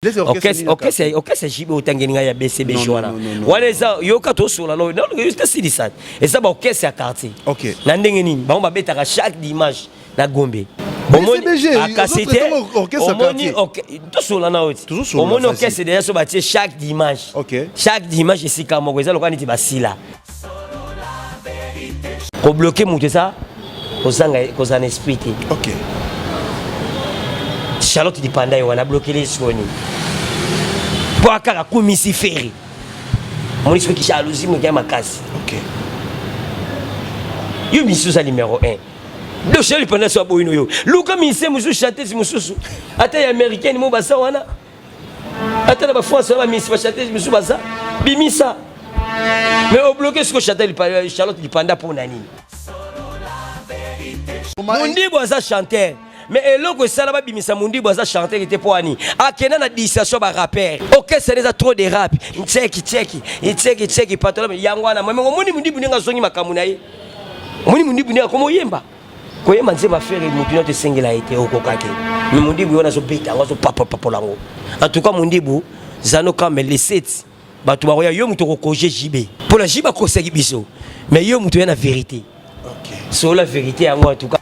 Orchestre JB otangeli ngai ya BCBG wana wana eza yoka tosola no tosilisa eza baorchestre ya quartier na ndenge nini bango babetaka chaque dimanche na Gombe. Akasi te, omoni tosola na oti, omoni orchestre deja so batie chaque dimanche, chaque dimanche esika moko eza lokola neti basila kobloke moto, eza kozanga kozala na esprit te. Charlotte Dipanda ye wana ablokele soni mpo akaka akumisi Ferre, omoni soki jalousie moke ya makasi. Yo misusu aza numéro 1 do Charlotte Dipanda so aboyino yo luka mise mosusu, chanteuse mosusu, ata ya américaine mo baza wana, ata na bafrance wana bamisi bachanteuse mosusu baza bimisa, mais obloke siko Charlotte Dipanda mpo na nini? Mundibu aza chanteur, mais eloko esala babimisa Mundibu aza chanteur te mpo ani akenda na distraction. Barapeur, orchestre eza trop de rap, ntseki tseki ntseki tseki patola yango wana. Mais omoni Mundibu ndenge azongi makambo na ye, omoni Mundibu ndenge akoma oyemba, koyemba nzembo a Ferre, motu nyonso esengela ye te, okoka te. Mais Mundibu wana azobeta yango, azopapapapola yango. En tout cas Mundibu zano kame le 7 bato bakoya, yo moto okokoge JB mpo na JB akosaki biso, mais yo moto oya na vérité, solo la vérité yango en tout cas.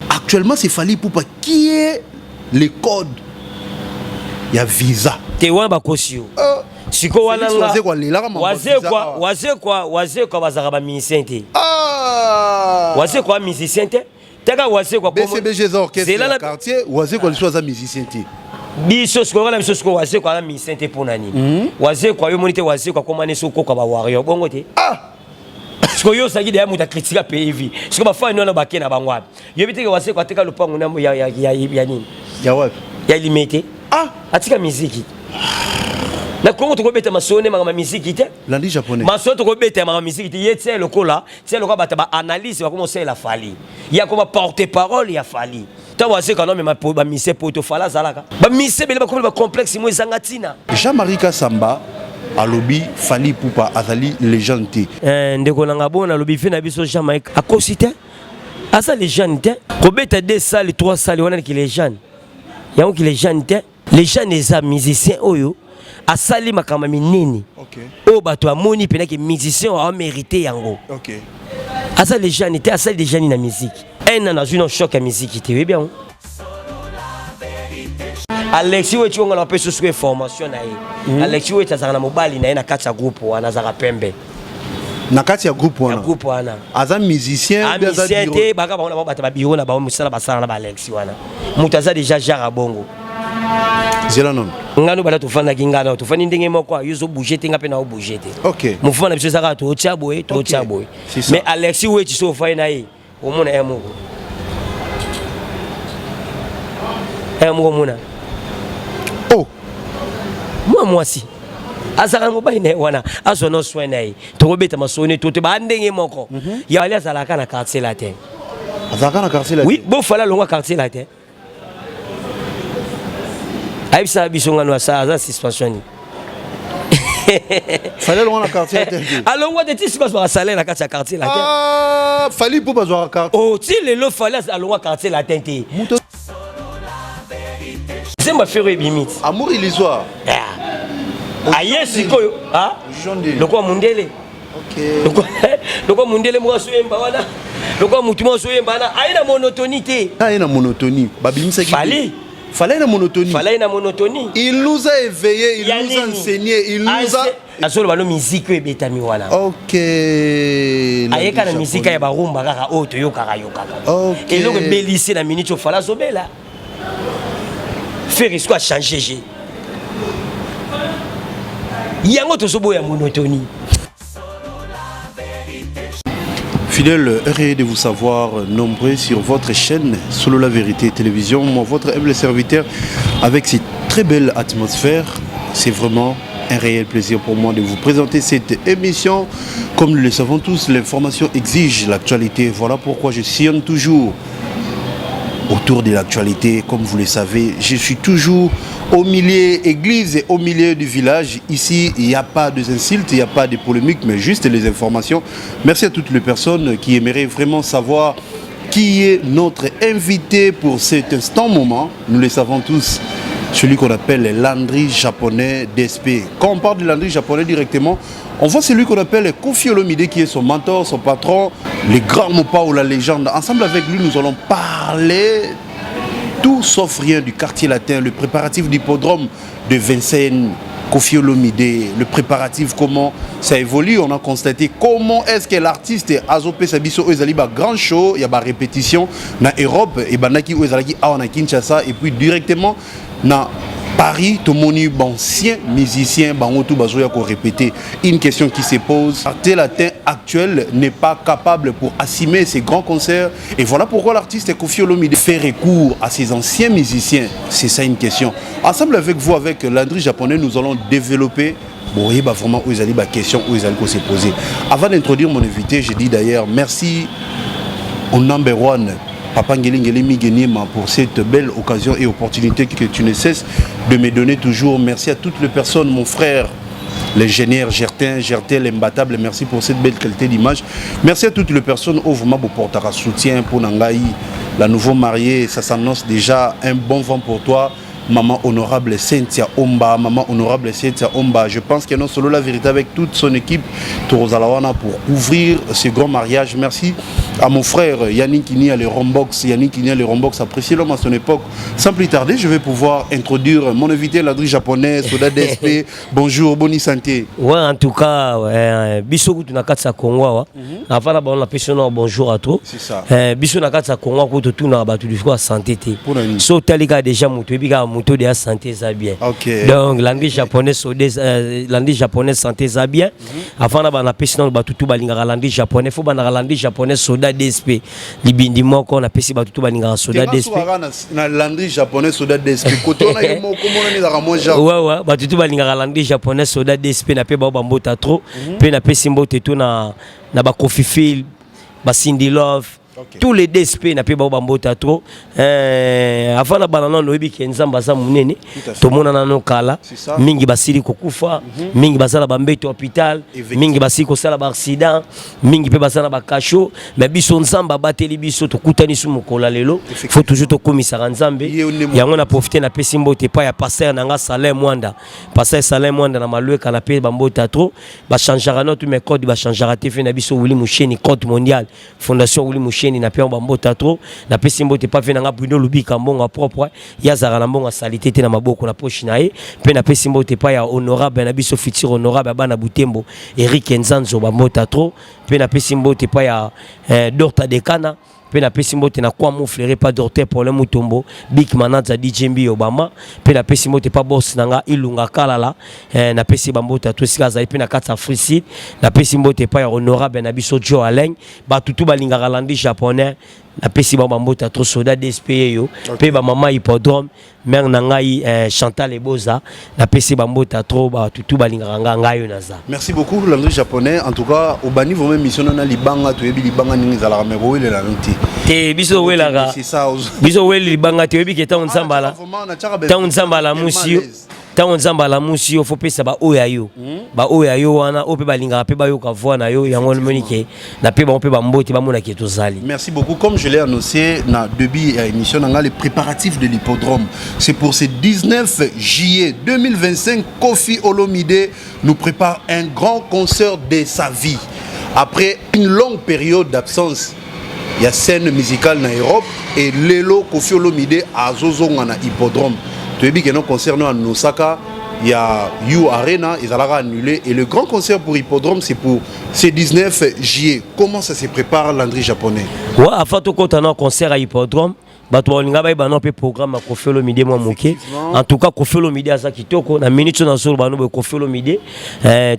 Actuellement, c'est Fally Ipupa qui est le code. Il y a visa. Te, wana bakosi yo. Sikoyo wana nga Wazekwa, Wazekwa, Wazekwa bazalaka bamusicien te. Wazekwa musicien te, taka Wazekwa. BCBG eza orchestre ya quartier, Wazekwa lisusu aza musicien te. Biso sikoyo wana, biso sikoyo Wazekwa aza musicien te mpo na nini? Wazekwa yo moni te, Wazekwa akoma nesi okoka bawario bongo te. Sikoyo yo ozalaki deya moto akritika pays, sikoyo bafani wana bake na bango wapi? Yoyebi teke Wazekwa ateka lopango na ya nini? Ya wapi? Ya Limete. Atika miziki na Kongo, tokobeta masolo nde makambo ya miziki te. Landi japonais. Masolo tokobeta makambo miziki te. Ye tia lokola, tia lokola bato baanalyse bakoma osalela Fally, ye akoma porte parole ya Fally. Ntango Wazekwa nomema bamise poto, Fally azalaka bamise ebele, bakomi bacomplexe mo ezanga ntina. Jean-Marie Kassamba alobi Fally Ipupa azali légende te. Ndeko nanga bona alobi ve na biso Jean-Marie akosi te, aza légende te. Kobeta deux salles, trois salles wana ki légende yango, ki légende te. Légende eza musicien oyo asali makambo minene oyo bato bamoni mpenaki musicien oyo amérite yango. Aza légende te, asali déjà nini na musique? Un an azwi na choc ya musique te, oyebi yango. Alexi Weti onga na apesi soki information na ye. Alexi Weti azalaka na mobali na ye na kati ya groupe wana, azalaka pembe. Na kati ya groupe ya wana? Groupe wana. Aza musicien ou bien aza musicien bureau? Te, baka bango na bango bato babiro na bango, mosala basala na baAlexi wana, moto aza déjà genre abongo. Zela nono. Ngano bala tofandaki, ngano tofandi ndenge moko, yo ozobouge te, nga mpe na obouge te. Mouvement na biso eza kaka tootya boye, tootya boye. C'est ça. Mais Alexi Weti so ofai na ye, omona ye moko, ye moko omona. Oh. Mwa mwasi azalaka na mobali na ye wana, azwa no soin na ye, tokobeta masoni to te, baa ndenge moko. Ya Ali azalaka na Quartier Latin. Azalaka na Quartier la Oui, bofala alongwa Quartier Latin, ayebisaka biso ngano asa aza suspension nini. Fally alongwa na Quartier Latin te? Alongwa te, ti sikoyo azwaka salaire na kati ya Quartier Latin. Ah, Fally mpo bazwaka quartier. Oh, ti lelo Fally alongwa Quartier Latin te. Moto Zemba Ferre ebimi ti. Amour illusoire. Ah. Aye sikoyo, ah? Jonde. Lokola mundele, lokola mundele moko azoyemba wana, lokola mutu moko azoyemba wana, aye na monotonie te. Aye na monotonie, babimisaki. Fally. Fally na monotonie. Fally aye na monotonie. Il nous a éveillé, il Ya nous a nini? enseigné, il nous a Azoloba no miziki oyo ebetami wana. Ayeka na mizika ya barumba kaka oyo toyokaka yokaka. Eloko ebelisi na minute oyo Fally azobela, Ferre siko achange je yango, tozoboya monotonie. Fidèles, heureux de vous savoir nombreux sur votre chaîne Solo la Vérité Télévision. Moi, votre humble serviteur, avec cette très belle atmosphère, c'est vraiment un réel plaisir pour moi de vous présenter cette émission. Comme nous le savons tous, l'information exige l'actualité. Voilà pourquoi je sillonne toujours autour de l'actualité. Comme vous le savez, je suis toujours au milieu église et au milieu du village. Ici, il n'y a pas d'insultes, il n'y a pas de polémique, mais juste les informations. Merci à toutes les personnes qui aimeraient vraiment savoir qui est notre invité pour cet instant moment. Nous le savons tous. celui qu'on appelle Landry japonais DSP. Quand on parle de Landry japonais directement, on voit celui qu'on appelle Koffi Olomide qui est son mentor, son patron, le grand Mopao ou la légende. Ensemble avec lui, nous allons parler tout sauf rien du quartier latin, le préparatif d'hippodrome de Vincennes, Koffi Olomide, le préparatif, comment ça évolue, on a constaté comment est-ce que l'artiste azopesa biso ezali ba grand show, il y a ba répétition na Europe et bandaki oyo ezalaki awa na Kinshasa et puis directement na Paris, tomoni ancien musicien bango tout bazoya ko répéter. Une question qui se pose, quartier latin actuel n'est pas capable pour assumer ces grands concerts et voilà pourquoi l'artiste Koffi Olomide fait recours à ses anciens musiciens. C'est ça une question. Ensemble avec vous, avec Landry japonais, nous allons développer. Bon, il y a vraiment où ils allaient, question où ils allaient se poser. Avant d'introduire mon invité, je dis d'ailleurs merci au number one, Papa Ngeli Miguenima, pour cette belle occasion et opportunité que tu ne cesses de me donner toujours. Merci à toutes les personnes, mon frère, l'ingénieur Gertin, Gertin l'imbattable, merci pour cette belle qualité d'image. Merci à toutes les personnes au vraiment pour porter soutien pour Nangaï, la nouveau mariée, ça s'annonce déjà un bon vent pour toi. Maman honorable Cynthia Omba, maman honorable Cynthia Omba. Je pense qu'elle non solo la vérité avec toute son équipe tozala wana pour couvrir ce grand mariage. Merci à mon frère Yannick Kinia, le Rombox, Yannick Kinia, le Rombox, apprécié l'homme à son époque. Sans plus tarder, je vais pouvoir introduire mon invité, Landry japonais, Soda DSP. Bonjour, bonne santé. Ouais, en tout cas, ouais, biso kutu na kati ya Congo awa. Avant na bango napesi yo bonjour à toi. C'est ça. Biso na kati ya Congo kutu tuna bato du ya santé te. Mpona nini? So otali kaka déjà moto, oyebi kaka moto de ya santé eza bien. Donc Landry japonais sode, Landry japonais santé eza bien. Avant na bana napesi nano bato tu balingaka Landry japonais, fo bandaka Landry japonais soda DSP libindi moko, napesi bato tu balingaka soda DSP. Na Landry japonais soda DSP, côté wana yo moko monani ezalaka mwa genre. Ouais, bato tu balingaka Landry japonais soda DSP, na mpe bao bambota trop mpe napesi mbote to na bakofifil, basindi love, tous les DSP, na mpe bao bambota trop. Avant na bana nano, oyebi ke Nzambe aza monene. Tout à fait. Tomona nano kala. C'est ça. Mingi basili kokufa, mingi baza na bambeto hôpital, mingi basili kosala baaccident, mingi mpe baza na bakasho, mais biso Nzambe abateli biso, tokutani su mokolo ya lelo. Faut toujours tokomisaka Nzambe. Ye nde Yango na profite, napesi mbote epai ya pasteur na nga Salin Mwanda, pasteur Salin Mwanda na Malweka, na mpe bambota trop. Bachangeaka no tu mais code bachangeaka te fe na biso Wili Musheni, code mondial, fondation Wili Musheni, na mpe bambota trop. Napesi mbote epai fe na nga Bruno Lubika, mbongo ya propre, ye azalaka na mbongo asali te te na maboko na poche na ye. Mpe napesi mbote epai ya honorable na biso, futur honorable ya bana Butembo, Erik Nzanzo, bambota trop. Mpe napesi mbote epai ya Dorta Dekana, mpe napesi mbote na kwa moflere pa docteur Paulin Mutombo, big manager DJ Mbi Obama. Mpe napesi mbote pa boss na nga Ilunga Kalala, napesi bambote to esika azali. Mpe na kati ya Africide, napesi mbote epai ya honorable na biso Joe Alain. Bato tu balingaka Landry japonais, napesi bango bambote trop. Soda DSP yo mpe bamama hippodrome, mare na ngai Chantal Eboza, napesi bambote trop. Bato tu balingaka nga, ngai oyo naza. Merci beaucoup Landry japonais. En tout cas, obani vraiment mission na libanga, toyebi libanga ndenge ezalaka, mais kowelela no te. Te, biso owelaka. C'est ça. Biso oweli libanga te. Oyebi ke ntango Nzambe ala Vraiment, natiaka ntango Nzambe alamusi yo, ntango Nzambe alamusi yo, fo pesa baoyo ya yo, baoyo ya yo wana oyo mpe balingaka mpe bayoka voix na yo. Yango omoni ke na mpe bango mpe bambote, bamonaki tozali. Merci beaucoup. Comme je l'ai annoncé dans le début de l'émission, les préparatifs de l'hippodrome. C'est pour ce 19 juillet 2025, Koffi Olomide nous prépare un grand concert de sa vie. Après une longue période d'absence, il y a scène musicale en Europe et lelo Koffi Olomide azozonga na hippodrome. Tu sais que nos concert à Osaka, il y a U Arena, ils allaient annulé. Et le grand concert pour Hippodrome, c'est pour ce 19 juillet. Comment ça se prépare, Landry japonais? Ouais, avant tokota na concert à hippodrome, bato balinga bayeba no mpe programme ya Koffi Olomide mwa moke. En tout cas, Koffi Olomide aza kitoko na minute oyo nazoloba no boye. Koffi Olomide,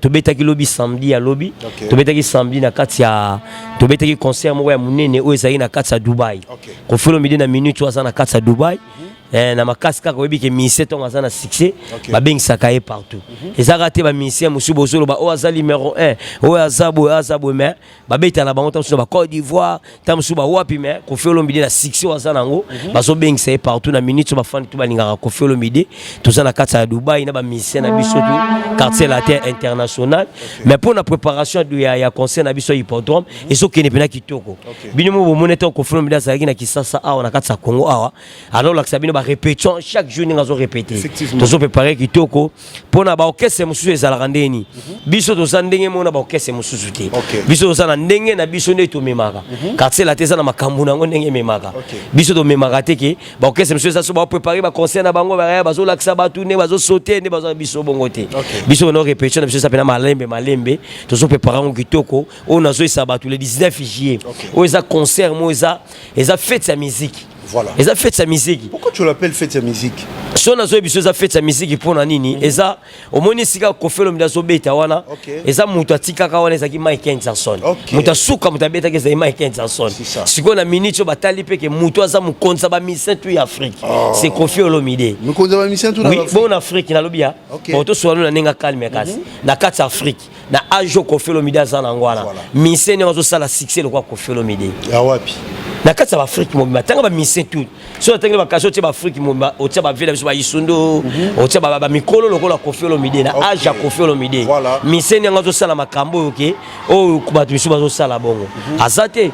tobetaki lobi samedi ya lobi. Tobetaki samedi na kati ya, tobetaki concert moko ya monene oyo ezalaki na kati ya Dubai. Koffi Olomide na minute oyo aza na kati ya Dubai. Na makasi kaka, oyebi ke musicien ntongo aza na succès, babengisaka ye partout. Ezalaka te bamusicien mosusu bozoloba oyo aza numéro 1, oyo aza boye, oyo aza boye, mais babetana bango ntango mosusu na bacôte d'Ivoire, ntango mosusu bawapi. Mais Koffi Olomide na succès oyo aza nango, bazobengisa ye partout. Na minute oyo bafandi tu balingaka Koffi Olomide, toza na kati ya Dubai na bamusicien na biso tu Quartier Latin international. Mais mpo na préparation ya concert na biso ya hippodrome, ezokende mpena kitoko. Bino mo bomoni ntango Koffi Olomide azalaki na Kisasa awa na kati ya Congo awa, azolakisa bino. barépétition chaque jour ndenge azorépéte. Tozoprépare kitoko mpo na baorchestre mosusu. Ezalaka ndeni biso toza ndenge moko na baorchestre mosusu te. Biso toza na ndenge na biso nde tomemaka. Quartier Latin eza na makambo nango ndenge ememaka. Biso tomemaka te ke baorchestre mosusu eza so baprépare baconcert na bango, baya bazolakisa bato nde bazosaute nde baza. Biso bongo te. Biso na répétition na biso eza mpena malembe malembe, tozoprépare yango kitoko. Oyo nazoyesa bato, le 19 juillet, oyo eza concert mo eza fête ya musique. Eza fête ya musique. Pourquoi tu l'appelles fête ya musique? So nazoyebi biso eza fête ya musique mpo na nini? Eza omoni esika Koffi Olomide azobeta wana, eza moto atikaka wana, ezalaki Michael Jackson. Moto asuka, moto abetaki, ezali Michael Jackson. C'est ça. Sikoyo na minute oyo batali mpe ke moto aza mokonzi ya bamusicien tout ya Afrique, c'est Koffi Olomide. Mokonzi ya bamusicien tout na Oui, Afrique. bon, na Afrique nalobi ya bon, tosola na ndenge calme, kasi na kati ya Afrique, na age oyo Koffi Olomide aza nango wana, musicien ndenge azosala succès lokola Koffi Olomide Ya wapi? Na kati ya baAfrique mobimba. Tanga bamusicien tout, so otangeli bakasi, otie baAfrique mobimba, otia bavile biso baisundo, otia bamikolo lokola Koffi Olomide na age ya Koffi Olomide, musicien ndenge azosala makambo oyo ke oyo bato misusu bazosala bongo aza te.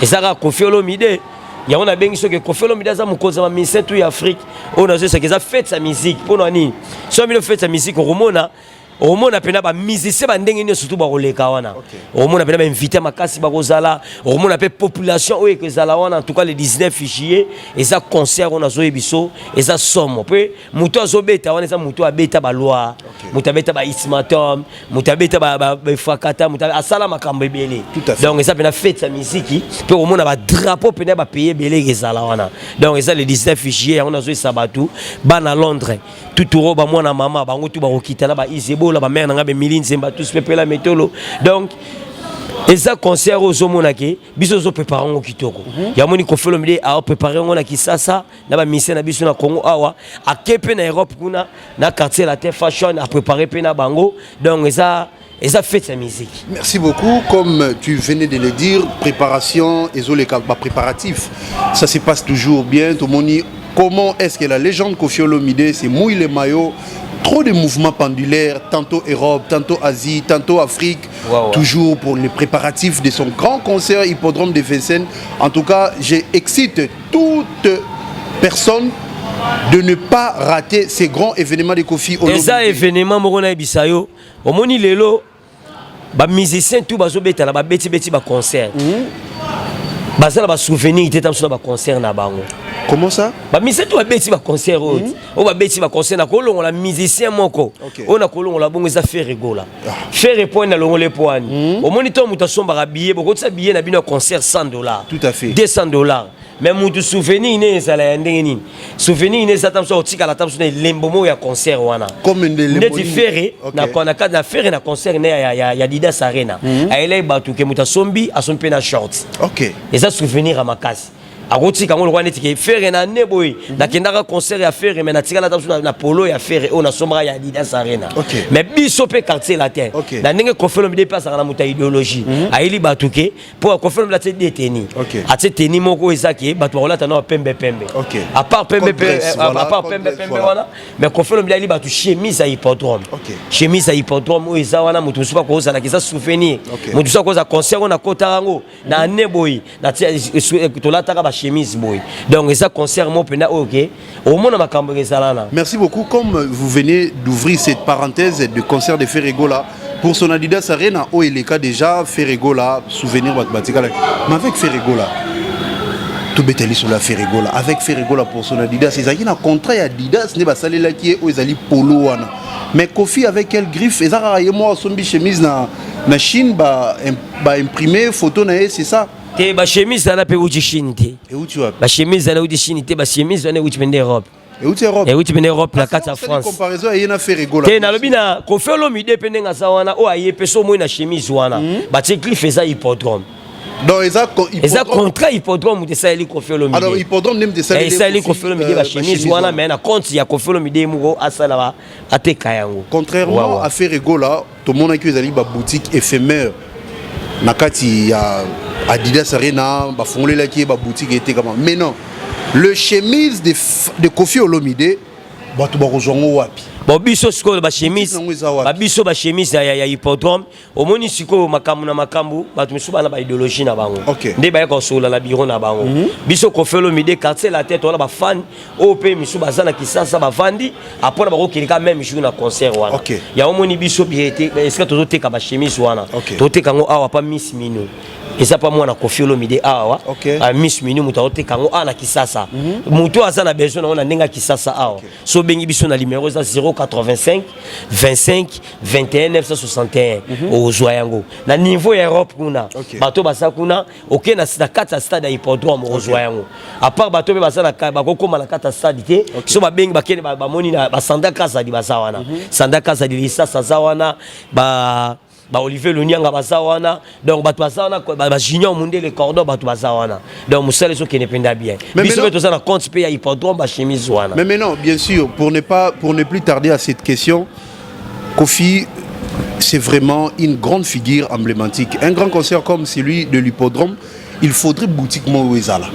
Eza kaka Koffi Olomide. Yango nabengi soki Koffi Olomide aza mokonzi ya bamusicien tout ya Afrique. Oyo nazoyesaka eza fête ya musique mpo na nini? So bino fête ya musique, okomona mpena bamusicien bandenge nyonso tu bakoleka wana. Okomona mpena bainvité makasi bakozala, okomona mpe population oyo ekozala wana. En tout cas, le 19 juillet eza concert oyo nazoyebi biso eza somo, mpe moto azobeta wana eza moto abeta baloi, moto abeta baismatom, moto abeta befakata, moto asala makambo ebele. Tout à fait. Donc eza mpena fête ya miziki, mpe komona badrapeau mpena ya bapays ebele ezala wana. Donc eza le 19 juillet. Yango nazoyesa bato bana Londres tuturo, bamwana mama bango tu bakokita na baisebola, bamare na nga bemili nzemba tous pepela metolo. Donc eza concert oyo ozomona ke biso ozoprépare yango kitoko. Yamoni Koffi Olomide aoprépare yango na Kisasa na bamusicien na biso na Congo awa, ake mpe na Europe kuna na Quartier Latin Fashion, aprépare mpe na bango. Donc eza fête ya musique. Merci beaucoup. Comme tu venais de le dire, préparation et les préparatifs, ça se passe toujours bien. Tomoni, comment est-ce que la légende Koffi Olomide se mouille les maillots? Trop de mouvements pendulaires, tantôt Europe, tantôt Asie, tantôt Afrique, toujours pour les préparatifs de son grand concert Hippodrome de Vincennes. En tout cas, j'excite toute personne de ne pas rater ces grands événements de Koffi Olomide. Eza événement moko nayebisa yo, omoni lelo bamusicien tout bazobetana, babetibeti baconcert, baza na basouvenir te ta mosu na baconcert na bango. Comment ça? Bamusicien tout babeti baconcert oyo, oyo babeti baconcert, na kolongola musicien moko oyo na kolongola bongo eza Ferre Gola. Ferre point nalongoli po wani, omoni to moto asombaka billet, bokotisa billet na bino ya concert 100 $, Tout à fait. 200 $, mais mutu souvenir ne ezala ya ndenge nini? Souvenir ne eza ta mosu otikala ta mosu na elembo moko ya concert wana. Comme elembo Ndeti nini? Ferre na na Ferre na concert ne ya Adidas Arena, ayelai bato ke moto asombi, asombi mpe na short. Eza souvenir ya makasi, akotika yango lokola neti ke Ferre na ne boye nakendaka concert ya Ferre, mais natikala ta mosu na polo ya Ferre oyo nasombaka ya Adidas Arena. Mais biso mpe Quartier Latin, na ndenge Koffi Olomide mpe azalaka na moto ya idéologie, ayeli bato ke mpo Koffi Olomide atie de tenue, atie tenue moko oyo eza ke bato bakolata na pembe pembe, à part pembe Code dress, voilà, à part code pembe dress, pembe voilà. wana. Mais Koffi Olomide ayeli bato chemise ya Hippodrome. Chemise ya Hippodrome oyo eza wana, moto mosusu akozalaka, eza souvenir. Moto mosusu akozala concert oyo nakotaka yango na ane boye, tolataka bachemise boye. Donc eza concert mo mpena oyo ke omona makambo ezala na Merci beaucoup. Comme vous venez d'ouvrir cette parenthèse de concert de Ferre Gola pour son Adidas Arena, où il est déjà Ferre Gola, souvenir batikala. Mais avec Ferre Gola, tout beteli sur la Ferre Gola, avec Ferre Gola pour son Adidas, ils ont un contrat ya Adidas, ne basalelaki ye oyo ezali polo wana. Mais Koffi avec quelle griffe? Ezaka ye moko asombi chemise na Chine, ba imprimer photo na ye, c'est ça? Te, bachemise wana mpe euti Chine te. Euti wapi? Bachemise wana euti Chine te, bachemise wana euti mpe Europe. Euti Europe. Euti mpe Europe, na kati ya France. Comparaison ye na Ferre Gola. Te, nalobi na Koffi Olomide mpe ndenge aza wana, oyo aye mpe so omoi na chemise wana batie griffe, eza Hippodrome. Donc eza Eza contrat Hippodrome moto esaleli Koffi Olomide. Alors Hippodrome nde moto esaleli Koffi Olomide bachemise wana, mais na compte ya Koffi Olomide moko asala, ateka yango. Contrairement à Ferre Gola, tomonaki ezali baboutique éphémère na kati ya Adidas Arena, bafungolelaki ye baboutique etekama. Mais non, le chemise de Koffi Olomide Bato bakozwa yango wapi? Bon, biso sikoyo bachemise, babiso bachemise ya hippodrome. Omoni sikoyo makambo na makambo, bato misusu bana baidéologie na bango nde bayaka kosolola na bureau na bango. Biso Koffi Olomide, Quartier Latin, towana bafan oyo mpe misusu baza na Kisasa, bavandi apona bakokende ka même jour na concert wana. Yango omoni biso esika tozoteka bachemise wana, toteka yango awa pa Miss Mino, eza pa mwana Koffi Olomide awa. Miss Mino moto aoteka yango awa na Kisasa. Moto aza na besoin nango na ndenge ya Kisasa awa, so obengi biso na numéro eza 085 25 21 961, ozwa yango. Na niveau ya Europe kuna, bato baza kuna, oke na kati ya stade ya hippodrome, ozwa yango. À part bato mpe baza bakokóma na kati ya stade te, so babengi, bakende, bamoni na basanda Kazadi baza wana, Sanda Kazadi Lisasa aza wana, ba Olivier Lunianga baza wana. Donc bato baza wana, bajunior Mundele Cordon, bato baza wana. Donc mosala ezokende mpenza bien. Biso mpe toza na compte mpe ya hippodrome, bachemise wana. Mais maintenant, bien sûr, pour ne plus tarder à cette question, Koffi, c'est vraiment une grande figure emblématique. Un grand concert comme celui de l'hippodrome, il faudrait boutique moko ezala.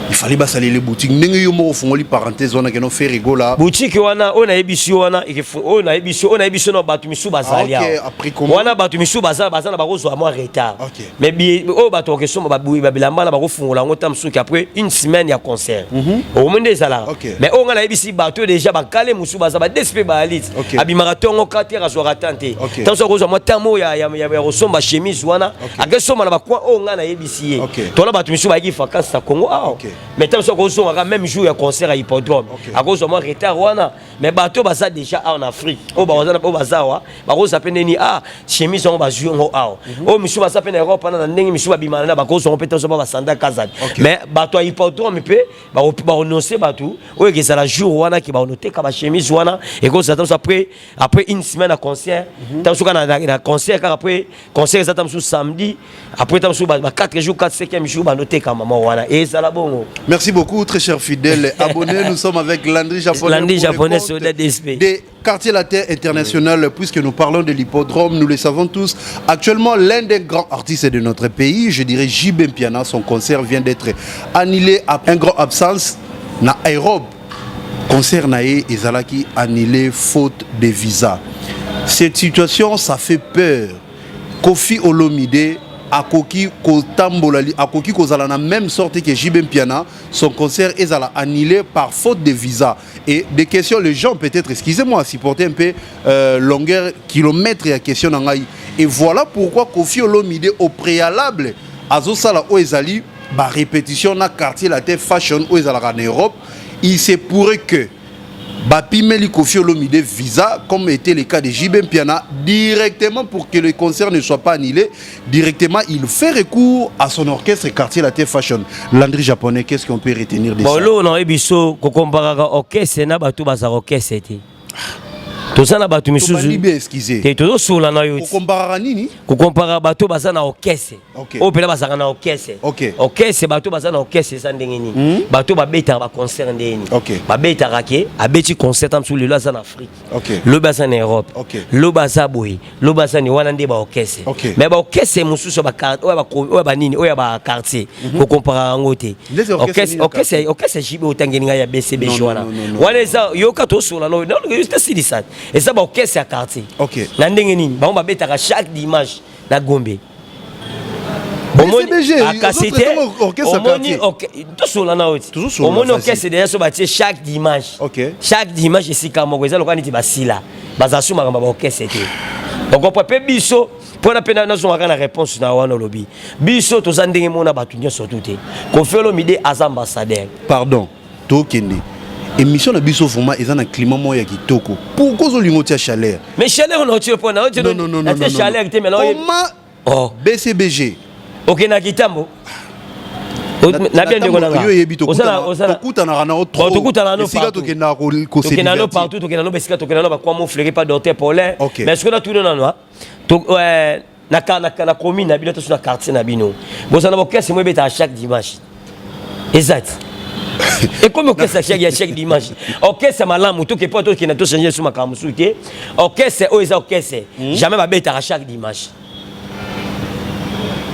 Il fallait basalela boutique. Ndenge yo moko ofungoli parenthèse wana keno Ferre Gola. Boutique wana oyo nayebisi yo wana, oyo nayebisi, oyo nayebisi yo na bato misusu bazali awa wana, bato misusu baza na bakozwa mwa retard. Mais oyo bato bakesomba babilamba na bakofungola yango ta mosuki après une semaine ya concert, okomoi nde ezalaka. Mais oyo ngai nayebisi bato déjà bakale mosusu baza badesi mpe bayalite, abimaka ntongo 4 heures, azwaka tan te. Ntango soki akozwa mwa temps oyo ya kosomba chemise wana, akesomba na bacoin oyo ngai nayebisi ye. Tona bato misusu bayaki vacances na Congo awa, mais ntango soki akozongaka même jour ya concert ya hippodrome, akozwa mwa retard wana. Mais bato baza déjà awa na Afrique, oyo baza awa, bakozwa mpe ndeni chemise yango, bazwi yango awa. Oyo misusu baza mpe na Europe wana, na ndenge misusu babimana na bakozwa yango mpe tozo ba basanda Kazadi. Mais bato ya hippodrome mpe baannonce bato oyo ekezala jour wana ke baonoteka bachemise wana, ekozala ta mosusu après une semaine ya concert, ta mosusu kaka na concert kaka. Après concert eza ta mosusu samedi, après ta mosusu ba 4 jours, 4 5e jour banoteka mama wana, ezala bongo. Merci beaucoup, très chers fidèles abonnés. Nous sommes avec Landry Japonais. Landry Japonais, soldat d'SP. Des Quartier Latin International, puisque nous parlons de l'hippodrome, nous le savons tous. Actuellement, l'un des grands artistes de notre pays, je dirais JB Mpiana, son concert vient d'être annulé à un grand absence na Europe. Concert na ye ezalaki annulé faute de visa. Cette situation, ça fait peur. Koffi Olomide akoki kotambola, akoki kozala na même sorte que JB Mpiana, son concert ezala annulé par faute de visa? Et des questions, les gens peut-être, excusez-moi, supporter un peu longueur kilomètre ya question na ngai. Et voilà pourquoi Koffi Olomide au préalable azosala oyo ezali ba répétition na Quartier Latin Fashion oyo ezalaka na Europe. Il se pourrait que bapimeli Koffi Olomide visa, comme était le cas de JB Mpiana, directement pour que le concert ne soit pas annulé. Directement, il fait recours à son orchestre Quartier Latin Fashion. Landry Japonais, qu'est-ce qu'on peut retenir de Bon, ça? Lo nayebi biso kokomparaka orchestre na bato bazala orchestre te. Toza na bato misusu. Tobandi bien, excusez. Te, tozosola na yo ti. Okomparaka nini? Kokompara bato baza na orchestre oyo mpena bazalaka na orchestre. Orchestre, bato baza na orchestre eza ndenge nini? Bato babetaka baconcert ndenge nini? Babetaka ke abeti concert ta mosusu lelo aza na Afrique, lobi aza na Europe, lobi aza boye, lobi aza ni wana, nde baorchestre. Mais baorchestre mosusu ya oyo ya banini, oyo ya baquartier, kokomparaka yango te. Ndeti orchestre nini ya Orchestre, orchestre JB otangeli ngai ya BCBG. Non, non, Wana non, non, non. wana eza yoka, tosola no tesilisa, eza baorchestre ya quartier. Na ndenge nini bango babetaka chaque dimanche na Gombe? BCBG, Akasi te. Orchestre Omoni quartier. Tosola na oti. Tozosola, Omoni vas-y. orchestre déjà so batie chaque dimanche, chaque dimanche esika moko, eza lokola neti basila bazala su makambo ya baorchestre te. Okopa mpe biso mpona mpe nazongaka na réponse na wana. Olobi biso toza ndenge mona bato nyonso tu te. Koffi Olomide aza ambassadeur. Pardon, tokende émission na biso vraiment eza na climat moko ya kitoko. Pourquoi ozolinga otia chaleur? Mais chaleur na otie mpona Non, non, non, non, natie non, non. chaleur te, mais Comment? Oh. BCBG. Okendaki ntambo na bien, ndeko nanga. Yo oyebi, tokutanaka na yo Bon, tokutana no esika partout. tokendaka. Tokenda no partout, tokenda no besika, tokenda no bakwa mo fleuri pa docteur Paulin. Mais soki natuni nano na commune na bino to so na quartier na bino, bozala na bokese mo ebetaka chaque dimanche, eza ti ekomi orchestre ya chaque dimanche, orchestre malamu. Toke mpo tokenda tochange so makambo mosusu te. Orchestre oyo eza orchestre, jamais babetaka chaque dimanche,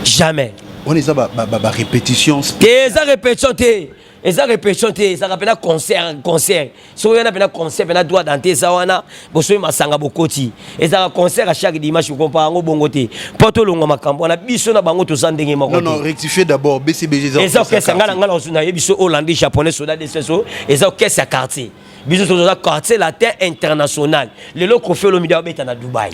jamais. Wana eza barépétition. Te, eza répétition te. Eza répétition te, ezalaka mpena concert. Concert soki oyana mpena concert, mpena droit d'entrée eza wana, bosomi masanga, bokoti. Ezalaka concert à chaque dimanche. Okompara yango bongo te, mpo tolongwa makambo wana. Biso na bango toza ndenge moko. Non, non, rectifier d'abord, BCBG. Eza orchestre. Ngai na ngai nayebi so olandi japonais soda deseso. Eza orchestre ya quartier. Biso toza Quartier Latin International. Lelo Koffi Olomide abeta na Dubai.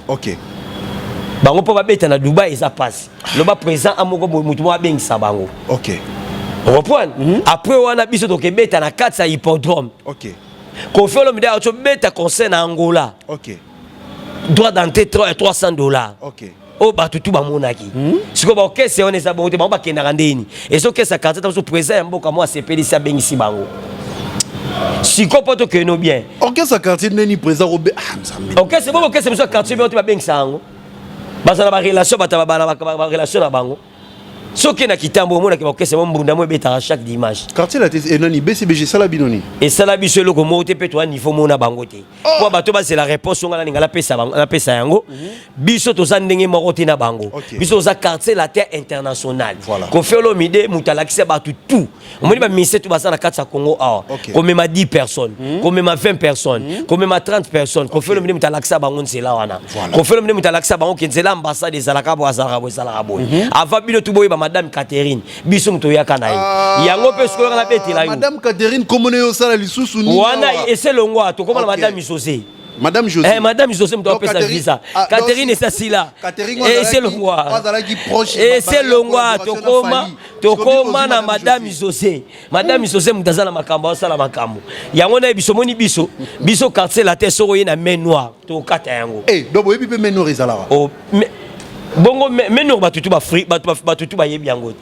Bango mpo babeta na Dubai eza mpasi. Loba président amoko, motu moko abengisa bango. Reprendre après wana, biso tokebeta na kati ya hippodrome. Koffi Olomide atobeta concert na Angola. Droit d'entrée 300 $. Oyo bato tu bamonaki. Sikoyo baorchestre wana eza bongo te. Bango bakendaka ndeni? Ezokesa quartier ta biso. Président ya mboka mo asepelisi, abengisi bango. Sikoyo mpo tokende bien. Orchestre quartier ndeni président obe? Ah, Nzambe! Orchestre bo orchestre biso ya quartier bien te. Babengisa yango, bazala barelation, bato barelation na bango. Soki na kitambo omonaki baorchestre mo mbunda mo ebetaka chaque dimanche. Quartier Latin enani BCBG esala bino nini? Esala biso eloko moko te, mpe toa niveau moko na bango te, mpo bato bazela réponse onga nalinga napesa yango. Biso toza ndenge moko te na bango. Biso toza Quartier Latin International. Koffi Olomide moto alakisa bato tout. Omoni baministère tout baza na kati ya Congo awa, komema 10 personnes, komema 20 personnes, komema 30 personnes, Koffi Olomide moto alakisa bango nzela wana. Koffi Olomide moto alakisa bango ke nzela ambassade ezalaka boye, azalaka boye, ezalaka boye. Avant bino tu boyeba madame Catherine, biso moto oyaka na ye yango. Mpe sikoyo kaka nabetela yo. Madame Catherine, komona yo osala lisusu nini? Wana eselongwa, tokóma na madame José. Madame José. Eh, madame José moto apesa visa. Ah, Catherine esasila, eselongwa, eselongwa. Tokóma na madame José. Madame José moto aza na makambo, asala makambo yango na ye. Biso omoni biso Quartier Latin, soki oye na main noire, tokata yango. Donc boyebi mpe main noire ezalaka? Bongo main noire, bato tu bayebi yango.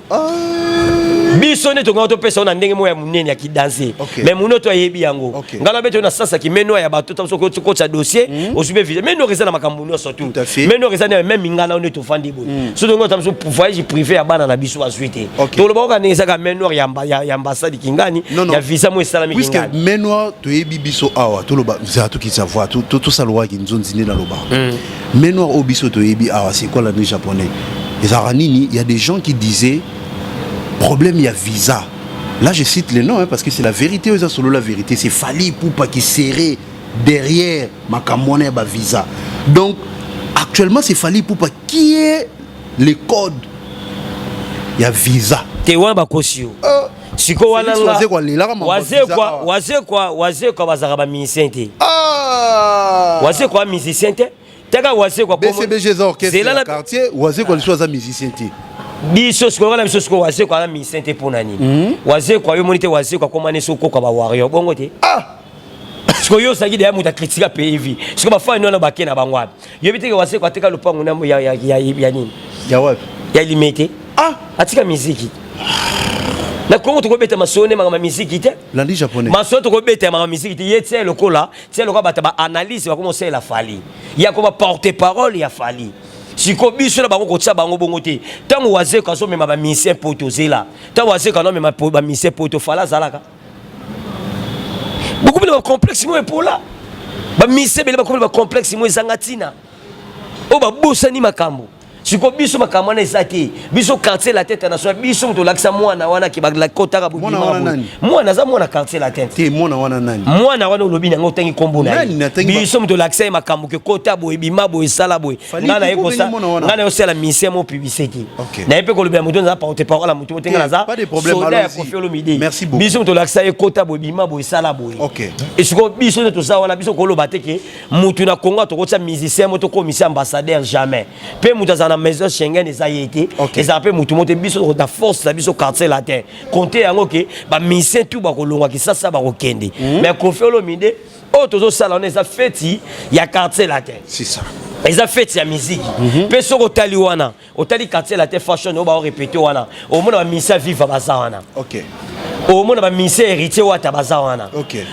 Biso nde tongaka topesa ngo na ndenge moko ya monene ya kidanse, mais mono to ayebi yango. Ngai nabe to na sasaki main noire ya bato ta soki okotisa dossier, ozwi mpe visa. Main noire eza na makambo nyonso tu. Main noire eza même ngai na nde tofandi boye, so tongo ta biso voyage privé ya bana na biso bazwi te. Toloba oka ndenge ezaka main noire ya ambassade kingani ya visa mo esalami. Kingani main noire toyebi biso awa. Toloba nzela tokitisa voi, tosalowaki nzonzi nde naloba main noire oyo biso toyebi awa. C'est quoi l'année japonais ezalaka nini? Il y a des gens qui disaient problème ya visa. Là, je cite les noms, hein, parce que c'est la vérité. Eza solo la vérité, c'est Fally Ipupa qui serait derrière makambo wana ya bavisa. Donc actuellement, c'est Fally Ipupa qui est le code ya visa. Te, wana bakosi yo. Sikoyo wana Wazekwa bazalaka bamusicien te. Wazekwa musicien te, taka Wazekwa. BCBG eza orchestre ya quartier. Wazekwa lisusu aza musicien te? Biso sikoyo wana, biso sikoyo, Wazekwa aza musicien te. Mpo na nini Wazekwa yo moni te? Wazekwa akoma nesi okokwa bawarrior bongo te. Sikoyo yo ozalaki deya moto akritika pays. Sikoyo bafani wana bake na bango wapi? Yoyebi teke Wazekwa ateka lopango ya nini? Ya wapi? Ya Limete. Atika miziki na Kongo. Tokobeta masolo nde makambo ya miziki te. Landi japonais. Masolo tokobeta ya makambo miziki te. Ye tia lokola bato baanalyse bakoma osalela Fally, ya koma porte parole ya Fally. Sikoyo biso na bango kotia bango bongo te. Ntango Wazeko azomema bamusicien poto, ozela ntango Wazeko anomema bamusicien poto, Fally azalaka bokomi na bacomplexe mo epola. Bamusicien ebele bakomi na bacomplexe mo ezanga ntina, oyo babosani makambo. Sikoyo biso makambo wana eza te. Biso Quartier Latin International, biso moto olakisa mwana wana ke bakotaka. Mwana wana nani? Mwana aza mwana Quartier Latin. Te, mwana wana nani? Mwana wana olobi nango, otangi nkombo na Nani? ye. Natangi Biso moto olakisa ye makambo ke kota boye, bima boye, esala boye. Fally Ngai naye Ipupa kosa obenge mwana wana? Ngai naye osala mission mo publicité. Naye mpe kolobela moto naza porte parole ya moto te. Ngai Te, naza pas de problème, soda ya allons-y. Koffi Olomide. Merci beaucoup. Biso moto olakisa ye kota boye, bima boye, esala boye. Esiko biso nde toza wana. Biso koloba te ke mutu na Congo tokotia musicien mo tokomisa ambassadeur, jamais. Mpe mutu azala na maison Schengen eza ye te. Ezala mpe mutu mo te. Biso na force na biso Quartier Latin, compte yango ke bamusicien tout bakolongwa Kisasa, bakokende. Mais Koffi Olomide oyo tozosala wana eza feti ya Quartier Latin. C'est ça. Eza feti ya miziki. Mpe soki otali wana, otali Quartier Latin fashion oyo baorépéter wana, omona bamusicien Viva baza wana. Omona bamusicien Héritier Wata baza wana.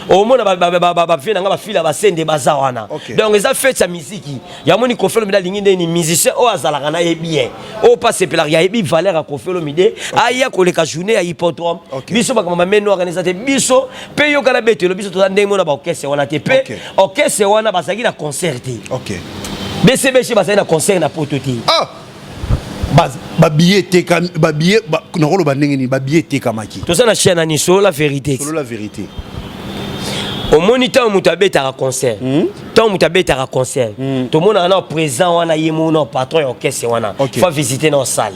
Omona bavie na nga bafila basende baza wana. Donc eza fete ya miziki. Yamoni Koffi Olomide alingi ndeni musicien oyo azalaka na ye bien, oyo mpe asepelaka, yayebi valeur ya Koffi Olomide, aya koleka journée ya hippodrome. Biso makambo bamain noire wana eza te. Biso mpe yokana betelo, biso toza ndenge mona baorchestre wana te. Mpe orchestre wana bazalaki na concert te. BCBG bazali na concert na poto te. Ah! Babillet etekami, babillet, nakoloba ndenge nini, babillet etekamaki. Toza na chaîne ani Solo la vérité. Solo la vérité. Omoni, ntango moto abetaka concert, ntango moto abetaka concert, tomonaka na président wana, ye moko na patron ya orchestre wana. Faut visiter na salle.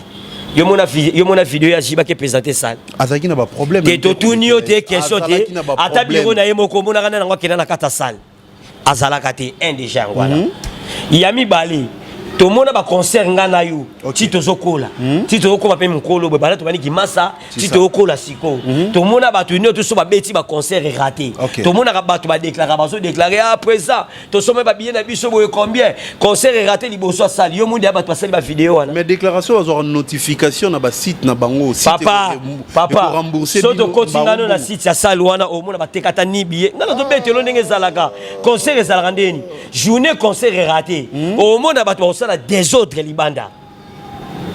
Yo mona, yo mona video ya JB présenter salle? Azalaki na baproblème. Te, totuni yo te question te. Ata biro na ye moko, omonaka nde nango akenda na kati ya salle, azalaka te. Un déjà yango wana. Ya mibale, tomona baconcert nga na yo. Ti tozokola, ti tozokoma mpe mokolo boye, bana tobandiki masa, ti tozokola sikoyo, tomona bato nyonso so babeti baconcert eraté. Tomonaka bato badéclarer, bazodéclarer: "Ah, présent, tosomba babillet na biso boye combien." Concert eraté liboso asali yo mundi ya bato basali bavideo wana. Mais déclaration, bazwaka notification na basite na bango. Papa, papa, so tokoti ngano na site ya sale wana, omona batekata ni billet. Nga nazobetelo ndenge ezalaka. Concert ezalaka ndeni journée concert eraté, omona bato bakosala désordre libanda: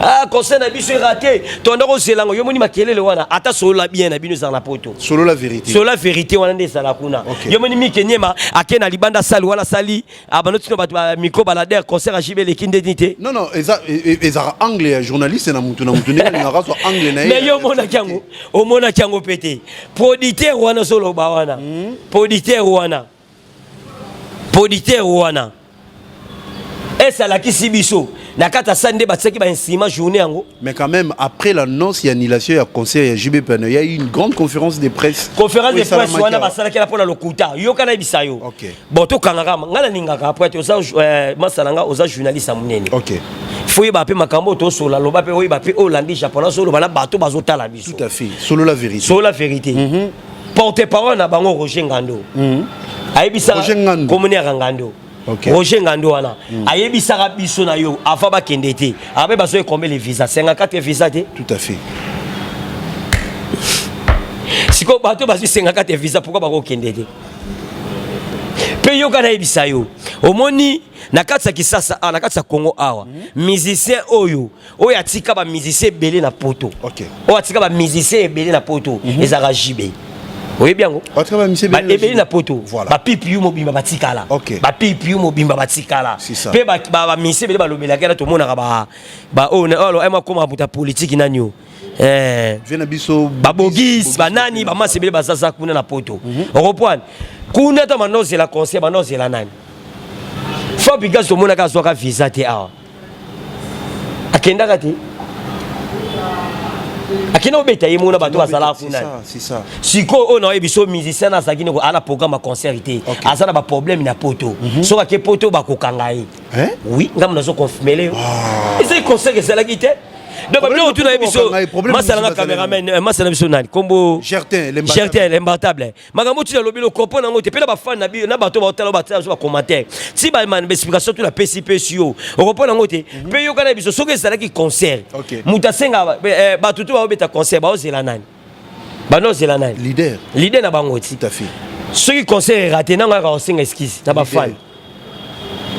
"Ah, concert na biso eraté, tonda kozela yango." Yo moni makelele wana, ata Solola bien na bino ezala na poto. Solo la vérité. Solo la vérité wana nde ezala kuna. Yo moni Mike Nyema ake na libanda, sali wana, sali abando tino bato bamicro baladere, concert ya JB eleki ndeni te. Non, eza ezalaka angle ya journaliste na mutu na mutu ndenge alingaka azwa angle na ye. Mais yo omonaki yango, omonaki yango mpe te. Producteur wana ozoloba wana, producteur wana, producteur wana ese alakisi biso na kati ya sani nde batiaki bainstrument journée yango. Mais quand même, après l'annonce et annulation ya concert ya JB Mpiana, il y a eu une grande conférence de presse. Conférence de presse wana basalaki na mpona lokuta. Yoka, nayebisa yo. Bon, tokangaka, ngai nalingaka après te oza masala nga, oza journaliste ya monene. Faut oyeba mpe makambo oyo tosola, loba mpe oyeba mpe oyo olandi Japon azoloba na bato bazotala biso. Tout à fait, solo la vérité. Solo la vérité, porte parole na bango Roger Ngando ayebisaka. Roger Ngando. Komoni yaka Ngando. Roger Ngando wana ayebisaka biso na yo avant bakende te, abe bazoye combien les visa? 54 visa te? Tout à fait. Sikoyo bato bazwi 54 visa, pourquoi bakokende te? Mpe yoka, nayebisa yo, omoni na kati ya Kisasa awa, na kati ya Congo awa, musicien oyo atika bamusicien ebele na poto, oyo atika bamusicien ebele na poto, ezalaka JB. Oyebi yango? Atika bamusicien ebele na ebele JB. Na poto. Bapipiu mobimba batikala. Bapipiu mobimba batikala. C'est ça. Mpe bamusicien ebele balobelaki wana, tomonaka oyo akoma moto ya politike nani o. Vie na biso. Babogis, banani, bamasi ebele bazaza kuna na poto. Okoprendre kuna ta bandozela concert, bandozela nani? Fabregas tomonaka azwaka visa te awa, akendaka te, akenda kobeta ye mona bato bazalaka kuna. C'est ça. Sikoyo oyo naoyebi so, musicien azalaki niko ana programme ya concert te. Aza na baproblème na poto. Soki ake poto, bakokanga ye. Hein? Oui, ngambo nazoconfirmer yo, ezali concert ezalaki te. Donc babiloko tu nayebi so. Bakokanga ye, problème masalanga mosusu bazali. Cameraman, masala biso nani kombo? Gertin l'imbattable. Gertin l'imbattable. Makambo tina lobi, lo comprendre yango te. Mpe na bafan na biso, na bato baotala, batala biso bacommentaire, ti baexplication tu napesi pesi yo, okocomprendre yango te. Mpe yoka na biso, soki ezalaki concert, moto asenga bato to baobeta concert, baozela nani? Banozela nani? Leader. Leader na bango ti. Tout à fait. Soki concert eraté, nango yaka kosenga excuse na bafan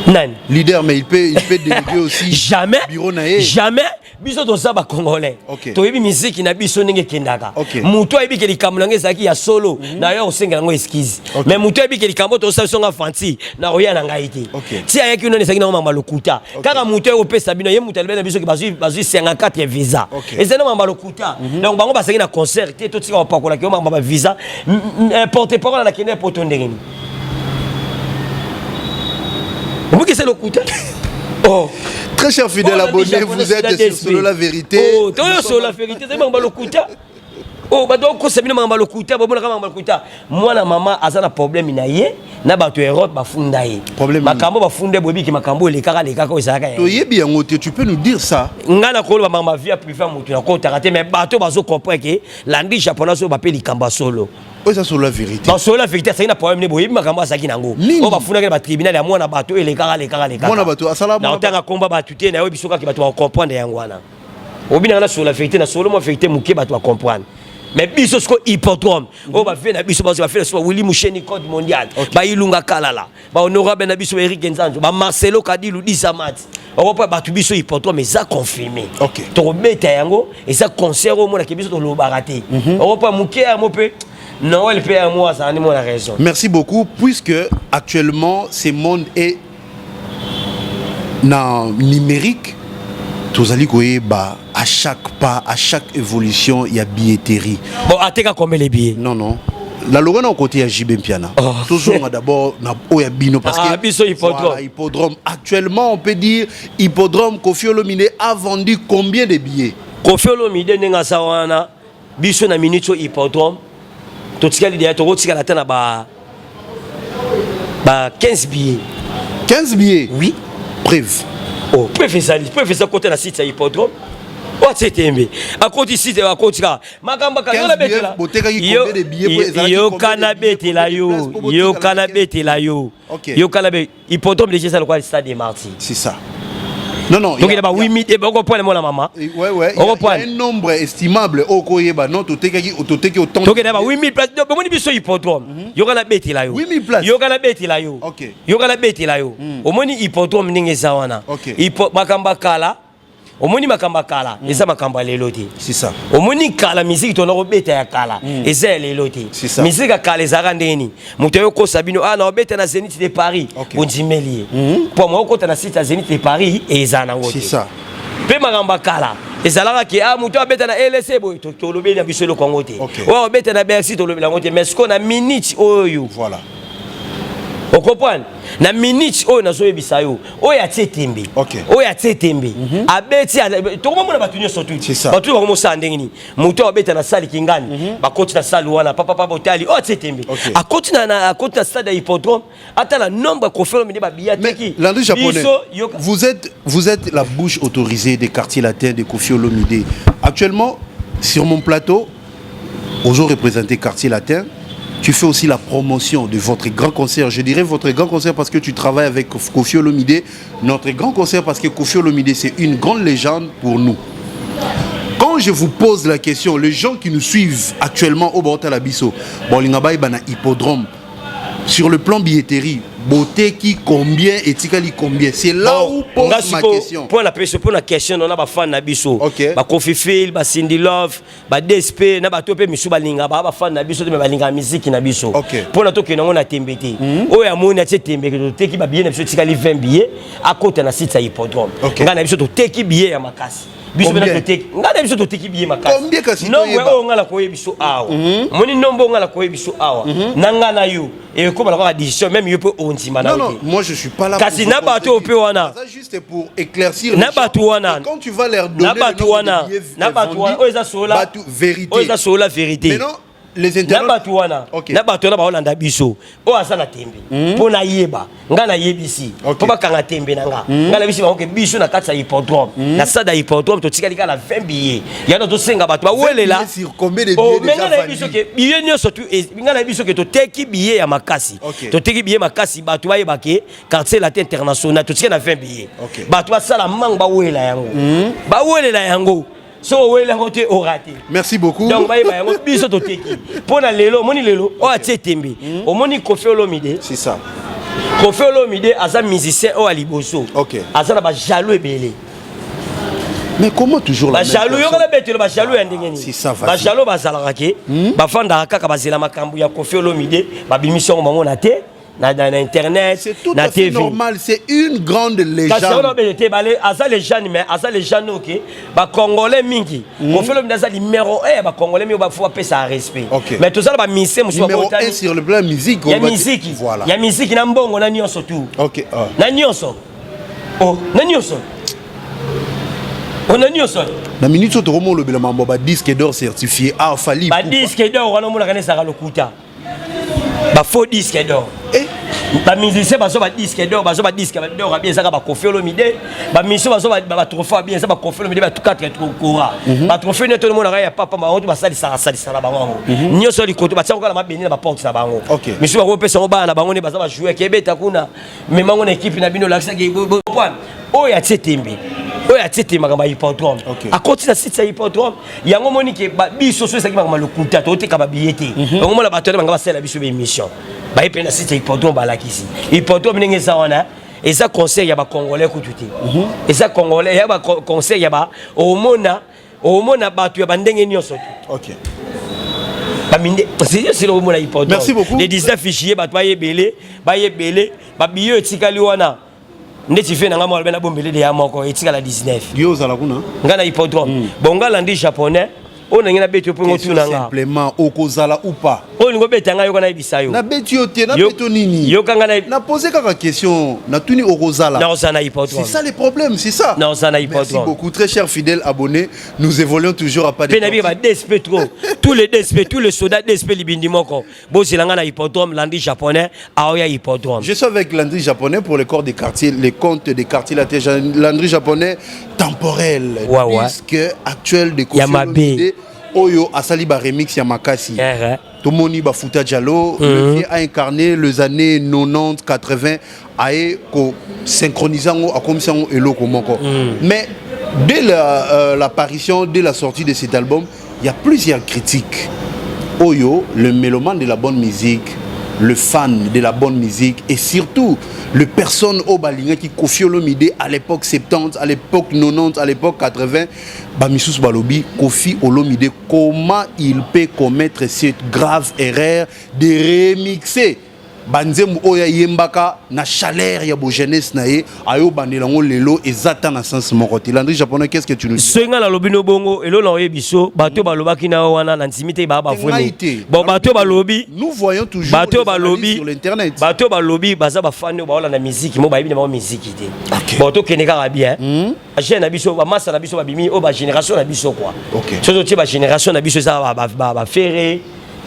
nani? Leader, mais il peut déléguer aussi. Jamais. Bureau na ye. Jamais. Biso toza bacongolais. Toyebi miziki na biso ndenge ekendaka. Motu ayebi ke likambo nango ezalaki ya solo, na yo kosengela yango excuse. Mais motu ayebi ke likambo tosala biso nga fanti na koya na ngai te. Ti ayaki nani, ezalaki nango mamba lokuta. Kaka motu aye kopesa bino, ye motu alobi na biso ke bazwi 54 visa. Ezali na mamba lokuta. Donc bango bazalaki na concert te. Totika kopakolaki yo mamba bavisa. Porte parole nakende poto ndenge nini? Omoki eza lokuta, oh. Très cher fidèle Oh, abonné, Japonais, vous êtes c'est sur Solo la vérité. Oh, toyo Solo la vérité, ezali makambo ya lokuta. Oh, bato bakokosa bino makambo ya lokuta, bomonaka makambo ya lokuta. Mwana mama aza na problème na ye na bato ya Europe, bafunda ye. Problème nini? Makambo bafunda ye, boyebiki makambo elekaka lekaka oyo ezalaka ya ye. Toyebi yango te, tu peux nous dire ça? Ngai nakoloba makambo ya vie ya privé ya motu, nakotaka te. Mais bato bazocomprendre ke Landry Japonais oyo bape likambo ya solo. Oyo eza Solo la vérité. Basolo la vérité, azalaki na problème ne, boyebi makambo azalaki nango. Nini? Oyo bafundaki na batribunal ya mwana bato oyo elekaka lekaka lekaka. Mwana bato, asala na mwana otanga komba bato te. Nayebi biso kaka bato bakocomprendre yango wana. Obinanga na Solo la vérité, na solo mwa vérité moke, bato bacomprendre. Mais biso siko hippodrome oyo bafait na biso, bazo bafait na biso, bawili Musheni, code mondial, bailunga kalala, bahonorable na biso Erik Nzanzo, bamarcelo Kadilu Disamat, okopa bato biso hippodrome eza confirmé. Tokobeta yango, eza concert oyo omonaki biso tolobaka te. Okopa moke yango mpe Noël mpe yango azala nde mona raison. Merci beaucoup. Puisque actuellement, ce monde est dans numérique, Tozali koyeba à chaque pas, à chaque évolution, il y a billetterie. Bon, ateka combien les billets? Non, la longwa na côté ya JB Mpiana. Oh. Toujours d'abord na oyo ya bino parce Ah, que biso hippodrome. Voilà, hippodrome. Actuellement, on peut dire hippodrome, Koffi Olomide a vendu combien de billets? Koffi Olomide, ndenge aza wana, biso na minute oyo, hippodrome totikali deya, tokotikala ata na ba 15 billets. 15 billets? Oui. Preuve? Oh, preuve ezali, preuve eza kota na site ya hippodrome. Oyo atie tembe, akoti site, akoti kaka makambo. 15 billets, botekaki combien de billets po ezalaki Yoka, combien de billets nabetela po yo. place po botekala Yoka, 15 nabetela yo. Ok. Yoka, nabe hippodrome déjà eza lokola stade des Martyrs. C'est ça. Non. Donc ina ba 8000 okopwana mona mama. Ouais. Il y a un nombre estimable au koyeba. Non, toteki toteki autant. Tokende ba 8000 place. Bomoni biso hippodrome, yoka, nabetela yo. 8000 places. Yoka, nabetela yo. Yoka, nabetela yo. Omoni hippodrome ndenge eza wana. Makambo ya kala, omoni makambo ya kala eza makambo ya lelo te. C'est ça. Omoni kala, misiki tona kobeta ya kala eza ya lelo te. C'est ça. Misiki ya kala ezalaka ndenge nini? Moto ayokosa bino: "Ah, na obeta na Zénith de Paris." Bondimeli ye mpo mo okota na site ya Zénith de Paris, eza nango C'est te. ça. Mpe makambo ya kala ezalaka ke ah, moto abeta na LC boye, tolobeli na biso eloko yango te. Oyo abeta na Bercy, tolobeli yango te. Mais sikoyo na minute oyo, ocomprendre, na minute oyo nazoyebisa yo, oyo atie tembe, oyo atie tembe abeti, tokomomona bato nyonso tu. C'est ça. Bato bakomosala ndenge nini? Moto oyo abeta na salle Kingani, bakoti na salle wana papapa, botali oyo atie tembe akoti na stade ya hippodrome, atala nombre ya Koffi Olomide babillets Mais ateki. Landry Japonais, Biso, yoka. vous êtes la bouche autorisée des Quartiers latins de Koffi Olomide. Actuellement, sur mon plateau, ozo représenter Quartier Latin. Tu fais aussi la promotion de votre grand concert. Je dirais votre grand concert parce que tu travailles avec Koffi Olomide. Notre grand concert parce que Koffi Olomide, c'est une grande légende pour nous. Quand je vous pose la question, les gens qui nous suivent actuellement au Borta Biso, balinga bayeba na hippodrome, sur le plan billetterie, boteki combien et tikali combien? C'est là où pose ma question. Mpo na peso, mpo na question na bafan na biso, baKoffi Fil, baCindy Love, baDSP na bato mpe misu balinga baa bafan na biso te, me balingaka miziki na biso. Mpo na tokende yango na tembe te, oyo amoni atie tembe ke toteki babillet na biso, etikali 20 billet, akota na site ya hippodrome. Ngai na biso toteki billet ya makasi. Biso mpe toteki, ngai na biso toteki billet makasi. Nombre oyo ngai nakoyebi biso awa, omoni nombre oyo ngai nakoyebi biso awa na ngai na yo, ekóma kaka décision même yo mpe ondima na Non, non, moi je suis pas là. Kasi na bato oyo mpe wana, ça juste pour éclaircir. Na bato wana, quand tu vas leur donner na bato wana, na bato wana oyo eza sola, vérité. Oyo eza sola vérité. Maintenant, les na bato wana, na bato wana baolanda biso, oyo aza na tembe mpo nayeba, ngai nayebisi mpo bakanga tembe na nga. Ngai nayebisi bango ke biso na kati ya hippodrome, na stade ya hippodrome, totikali kaka na 20 billet. Yango tosenga bato bawelela. Me ngai nayebi biso ke billet nyonso tu, ngai nayebi biso ke toteki billet ya makasi, toteki billet makasi. Bato bayeba ke Quartier Latin International totikali na 20 billet. Bato basala mango, bawelela yango, bawelela yango. So oweli yango te, oraté. Merci beaucoup. Donc bayeba yango, biso toteki mpo na lelo. Omoni lelo oyo atie tembe, omoni Koffi Olomide. C'est ça. Koffi Olomide aza musicien oyo ya liboso aza na bajaloux ebele. Mais comment toujours la bajaloux? Yokana betelo, bajaloux ya ndenge nini? Bajaloux bazalaka ke bafandaka kaka, bazela makambo ya Koffi Olomide, babimisi yango, bango na te na internet. C'est tout na à fait TV. Normal, c'est une grande légende. Kasi wana te, bale aza légende, mais aza légende oke bacongolais mingi. Koffi Olomide aza numéro 1 ya bacongolais mingi, bafo bapesa respect. Mais tozala bamusicien mosusu. Numéro 1 sur le plan musique. Ya musique. Voilà. Ya musique na mbongo na nyonso tu. Ah. Na nyonso. Oh, na nyonso. Oh, na nyonso. Na minute oyo tokomi olobela mambo ba disque d'or certifié, ah, Fally. Ba disque d'or wana omonaka nesaka lokuta. Ba faux disque d'or. Eh? Bamusicien bazwa badisque d'or, bazwa badisque d'or abi ezaka baKoffi Olomide. Bamusicien bazwa batrophée abi eza baKoffi Olomide, ba 4 kora batrophée nyonso tomonaka ya papa bango to basalisaka salisa na bango yango nyonso likoto, batiango kaka na mabeni na baporte na bango. Misusu bakopesa yango bana na bango nde baza bajoueur kebeta kuna, memango na équipe na bino, olakisaki oyo atie tembe, oyo atie tembe makambo ya hippodrome, akoti na site ya hippodrome. Yango omoni ke biso so ezalaki makambo ya lokuta, toteka babillet te. Yango mona bato wana banga basalela biso baémission, baye mpe na site ya hippodrome, balakisi hippodrome ndenge eza wana. Eza concert ya bacongolais kutu te, eza congolais ya baconcert ya ba omona, omona bato ya bandenge nyonso te. Baminde selo omona hippodrome. Merci beaucoup. Le 19 juillet, bato bayebele, bayebele babillet etikali wana. Ndeti vie na nga moko alobi nabombele de ya moko etikala 19. Yo ozala kuna? Nga na hippodrome. Bon, nga landi japonais oyo ndenge nabeti yo mpo ngo tuna nga. Simplement, okozala ou pas? Oyo olingi obeta ngai, yoka nayebisa yo. Nabeti yo te, nabeti yo nini? Yoka nga na Na posé kaka question, natuni okozala. Nakozala na hippodrome. C'est ça les problèmes, c'est ça. Nakozala na Merci hippodrome. beaucoup, très chers fidèles abonnés. Nous évoluons toujours à pas de Mpe nabika ba DSP trop, tous les DSP, tous les soldats DSP libindi moko, bozela nga na hippodrome. Landi japonais aoya hippodrome. Je suis avec Landry Japonais pour le corps des quartiers, les comptes des quartiers latins. Landry Japonais temporel, disque actuel de Koffi Ya mabe. Olomide, oyo asali ba remix ya makasi. Tomoni ba Fouta Diallo, le vieux a incarné les années 90, 80, aye ko synchroniser yango, akomisi yango eloko moko. Mais dès l'apparition, dès la sortie de cet album, il y a plusieurs critiques. Oyo, le mélomane de la bonne musique, le fan de la bonne musique et surtout le personne oyo balingaki Koffi Olomide à l'époque 70, à l'époque 90, à l'époque 80, bamisusu balobi Koffi Olomide, comment il peut commettre cette grave erreur de remixer banzembo oyo ayembaka na chaleur ya bojeunesse na ye, ayobandela yango lelo? Eza ta na sens moko te. Landry Japonais, qu'est ce que tu nous dis? Soki ngai nalobi no bongo, elo na oyebi so bato balobaki na yo wana, na ndimi te baa Ngai bavwe te. bon, bato balobi Nous voyons toujours bato les analyses balobi sur l'internet. Bato balobi baza bafani oyo baolanda miziki mo, bayebi na bango miziki te. Bon, tokende kaka bien. Bajeune na biso, bamasa na biso babimi oyo bagénération na biso quoi. Soki totie bagénération na biso, eza baFerre,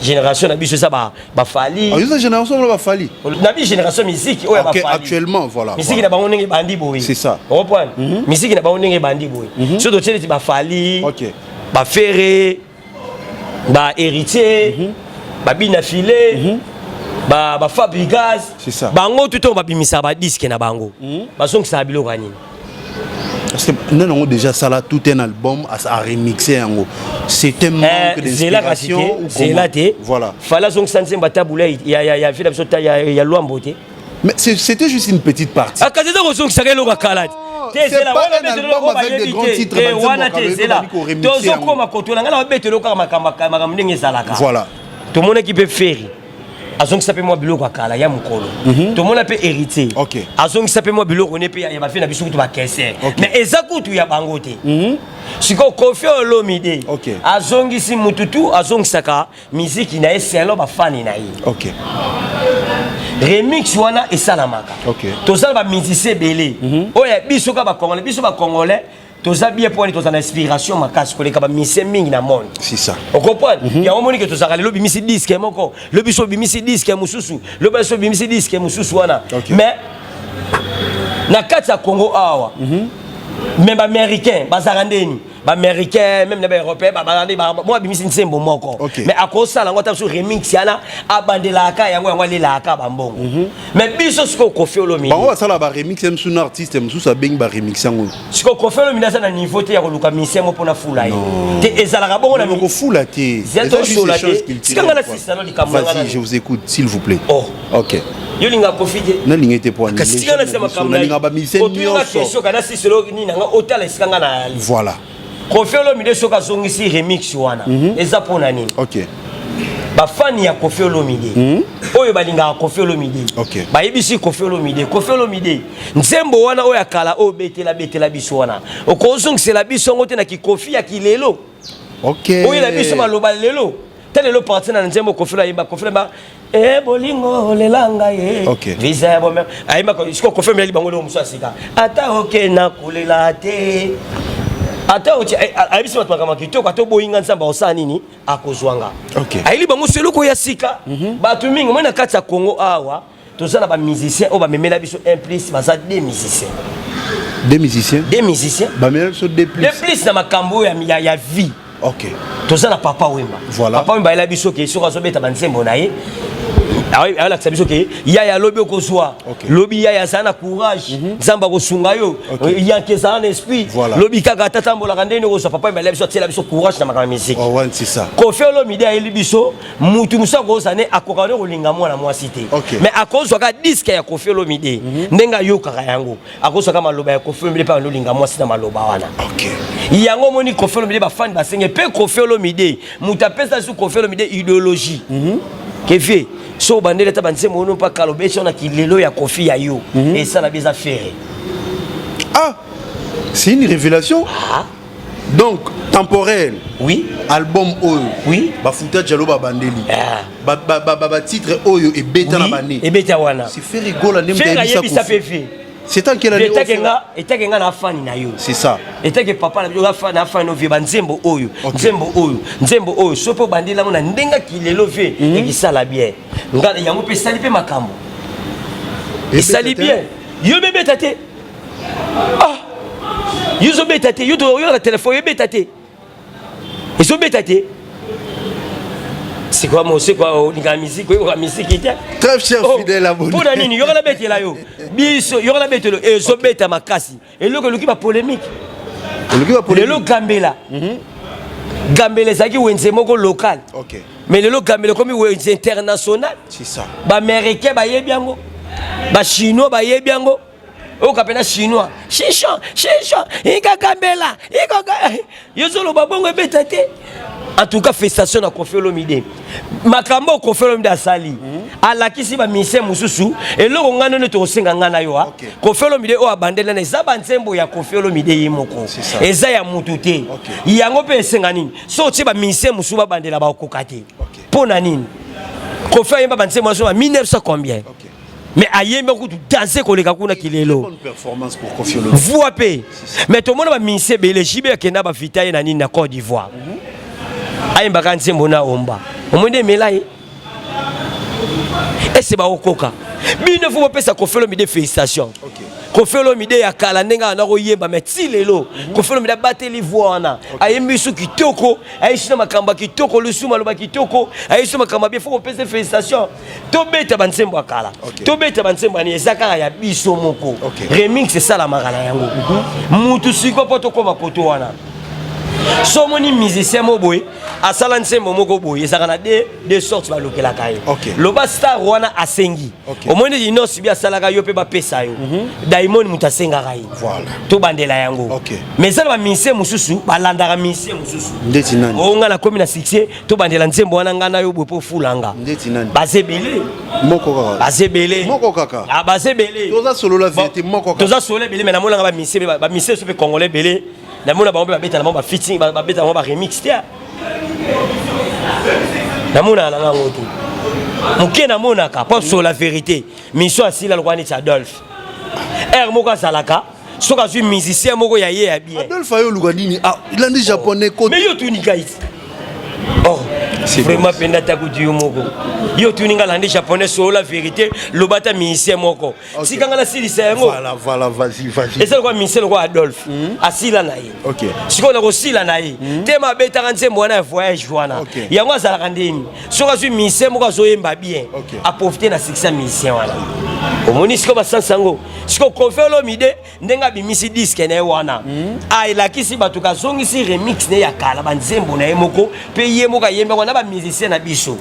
génération na biso eza baFally. Ah, eza génération wana baFally. Na bi génération musique oyo ya baFally. Actuellement, voilà. Misiki na bango ndenge ebandi boye. C'est ça. Oprendre misiki na bango ndenge ebandi boye, soki totie neti baFally, baFerre, baHéritier, babina file, baFabregas, C'est ça. bango tout oyo babimisaka badisque na bango, bazongisaka biloko ya nini? Parce que non, non, déjà ça là, tout un album à remixer yango, c'est un manque Zela kasi d'inspiration te ou zela comment? te. Voilà. Fally azongisa nzembo atabula ya vie na biso ya Lwambo te. Mais c'était juste une petite partie. Kasi eza kozongisaka eloko ya kala te. C'est pas un album avec des grands titres, banzembo Wana te, kala, zela. bandi koremixer Tozokoma kotola ngai na babetelo kaka makambo ndenge ezalaka. Voilà. Tomonaki mpe Ferre azongisa mpe mwa biloko ya kala ya mokolo. Tomona mpe Héritier azongisa mpe mwa biloko ne mpe ya bafie na biso kutu bakese, mais eza kutu ya bango te. Sikoyo Koffi Olomide azongisi mututu, azongisaka miziki na ye selon bafani na ye. Remix wana esalamaka. Toza na bamusicien ebele oyo ya biso kaka bacongolais. Biso bacongolais toza bien mpo wani toza na inspiration makasi koleka bamusicien mingi na monde. C'est ça. Ocomprendre? Yango omoni ke tozalaka lelo obimisi disque moko, lobi so obimisi disque mosusu, lobi so obimisi disque mosusu wana. Mais na kati ya Congo awa, mais baaméricain bazalaka ndeni, baaméricain même na baeuropéen bazalaka nde mo abimisi nzembo moko, mais akosala yango ata biso remix wana, abandelaka yango, yango alelaka bambongo. Mais biso sikoyo Koffi Olomide Bango basala baremix mosusu na artiste mosusu abengi baremix yango. Sikoyo Koffi Olomide aza na niveau te ya koluka musicien mo mpona fula ye te. Ezalaka bongo na kofula te. Zia tosola te. Tika nga nasisa no likambo na nga. Vas-y, nano. je vous écoute, s'il vous plaît. Oh. Ok. Yo linga Koffi te. Nalinga ete po Kasi tika nasisa makambo. Nalinga bamusicien Otunga nyonso. Question kana siselo nini nanga otala esika nga na yali. Voilà. Koffi Olomide soki azongisi remix wana, eza mpona nini? Bafani ya Koffi Olomide oyo balingaka Koffi Olomide bayebisi Koffi Olomide: "Koffi Olomide, nzembo wana oyo ya kala oyo betela betela biso wana, okozongisela biso yango te na kikofi ya kilelo oyela biso maloba lelo te?" Lelo parti na nzembo Koffi ayemba, Koffi ayemba e bolingo olelanga ye visa ya bomema ayemba. Siko Koffi omeli bango eloko mosusu ya sika, ata oke na kolela te, ata ayebisi bato makambo ya kitoko, ata oboyinga, Nzambe akosala nini? Akozwanga. Ayeli bango so eloko ya sika. Bato mingi moi na kati ya Congo awa, toza na bamusicien oyo bamemela biso un plus, baza deux musiciens. Deux musiciens? Deux musiciens. Bamemela biso deux plus? Deux plus na makambo oyo ya vie. Toza na Papa Wemba. Papa Wemba ayela biso ke soki azobeta banzembo na ye, ayolakisa biso ke yaya lobi okozwa, lobi yaya azala na courage, Nzambe akosunga yo, yanke ezala na esprit, lobi kaka ata tambolaka ndenge okozwa. Papa Wemba ayela biso, atiela biso courage na makambo ya musique. Oh, ouais, c'est ça. Koffi Olomide ayeli biso mutu mosusu akozala ne akoka ne kolinga mwana mwasi te, mais akozwaka disque ya Koffi Olomide ndenge ayokaka yango, akozwaka maloba ya Koffi Olomide mpe alolinga mwasi na maloba wana. Yango omoni Koffi Olomide, bafani basenge mpe Koffi Olomide, moto apesa biso Koffi Olomide idéologie kevie so obandeli ata banzembo ono mpa kala, obeti wana kilelo ya Koffi ya yo esala bi eza Ferre. Ah, c'est une révélation. Ah. Donc, Temporel. Oui. Album oyo. Oui. Bafuta Diallo babandeli. Ah. Ba ba ba ba, ba titre oyo ebeta na Oui, bani. Ebeta wana. C'est Ferre Gola nde Ferre ayebisa ayebisa Koffi. pe fe. C'est en quelle année? Etake nga, etake nga na fani na yo. C'est ça. Etake papa na yo fa na fani ovie ba nzembo oyo, Ok. nzembo oyo, nzembo oyo. Sopo bandela ngo na ndenga kilelo vie ekisala bien. Nga yango pe sali pe makambo. Esali bien. Yo bebeta te. Ah. Yo zobeta te, yo to yo na téléphone yo beta te. Ezobeta te. C'est quoi mon c'est quoi olinga musique oyoka musique te. Très cher Oh, fidèle abonné. mpo na nini yoka nabetela yo biso yoka nabetela yo ezobeta makasi eloko eluki bapolémique. Oluki ba polémique. Lelo Gambela, Gambela ezalaki wenze moko local, mais lelo Gambela ekomi wenze international. C'est ça. Baaméricain bayebi yango, bachinois bayebi yango. Oyoka mpena chinois shisho shisho ika Gambela ika yo ozoloba bongo ebeta te. En tout cas, félicitation na Koffi Olomide. Makambo oyo Koffi Olomide asali, alakisi bamusicien mosusu eloko. Ngai nde tokosenga ngai na yo a Koffi Olomide oyo abandeli nana eza banzembo ya Koffi Olomide ye moko. C'est ça. Eza ya mutu te. Yango mpe esenga nini? So otie bamusicien mosusu babandela, bakokoka te. Mpo na nini? Koffi ayemba banzembo wana so ba 1900 combien, mais ayembi kutu danse koleka kuna kilelo. Bonne performance pour Koffi Olomide. Voix mpe, mais tomona bamusicien ebele. JB akenda bavita ye na nini na Côte d'Ivoire, ayembaka nzembo na omba omoi nde emela ye ese bakokoka. Bino fo bopesa Koffi Olomide félicitation. Koffi Olomide ya kala ndenge wana koyemba, mais ti lelo Koffi Olomide abateli voix wana, ayembi biso kitoko, ayesi na makambo ya kitoko, lisumu aloba kitoko, ayesi makambo ya bien. Fo kopesa félicitation. Tobeta banzembo ya kala, tobeta banzembo yani eza kaka ya biso moko. Remix esalamaka na yango mutu siko mpo tokóma koto wana. So omoni musicien mo boye asala nzembo moko boye, ezalaka na deux sortes balokelaka ye. Loba star wana asengi. Omoni neti nyonso bi asalaka yo mpe bapesa yo Diamond, moto asengaka ye. Tobandela yango. Mais eza na bamusicien mosusu balandaka musicien mosusu. Ndeti nani? Oyo nga nakomi na succès, tobandela nzembo wana nga na yo boye mpo ofulanga. Ndeti nani? Baza ebele. Moko kaka. Baza ebele. Moko kaka. Ah, baza ebele. Toza solola vérité, moko kaka. Toza solo ebele, mais namonanga bamusicien, bamusicien so mpe congolais ebele, namona bango mpe babeta na bango bafeaturing, babeta bango baremix te. Namonaka na ngango te moke, namonaka mpo solo la vérité. Mission asila lokola neti Adolphe r moko azalaka soki azwi musicien moko ya ye ya bien. Adolphe ayo oluka nini? Ah, Landry Japonais kote. Mais yo tuni ngai ti, oh. C'est Vraiment bon. mpenza takuti yo moko, yo tuni nga Landry Japonais, solo la vérité, loba ata musicien moko. Tika nga nasilisa yango. Voilà, vas-y, vas-y. Eza lokola musicien lokola Adolphe asila na ye. Sikoyo na kosila na ye te, ma abetaka nzembo wana ya voyage wana. Yango azalaka ndeni soki azwi musicien moko azoyemba bien, aprofite na succès ya musicien wana. Omoni sikoyo basansi yango. Sikoyo Koffi Olomide, ndenge abimisi disque na ye wana, elakisi bato kazongisi remix na ye ya kala, banzembo na ye moko mpe ye moko ayembi yango na bamusicien na biso.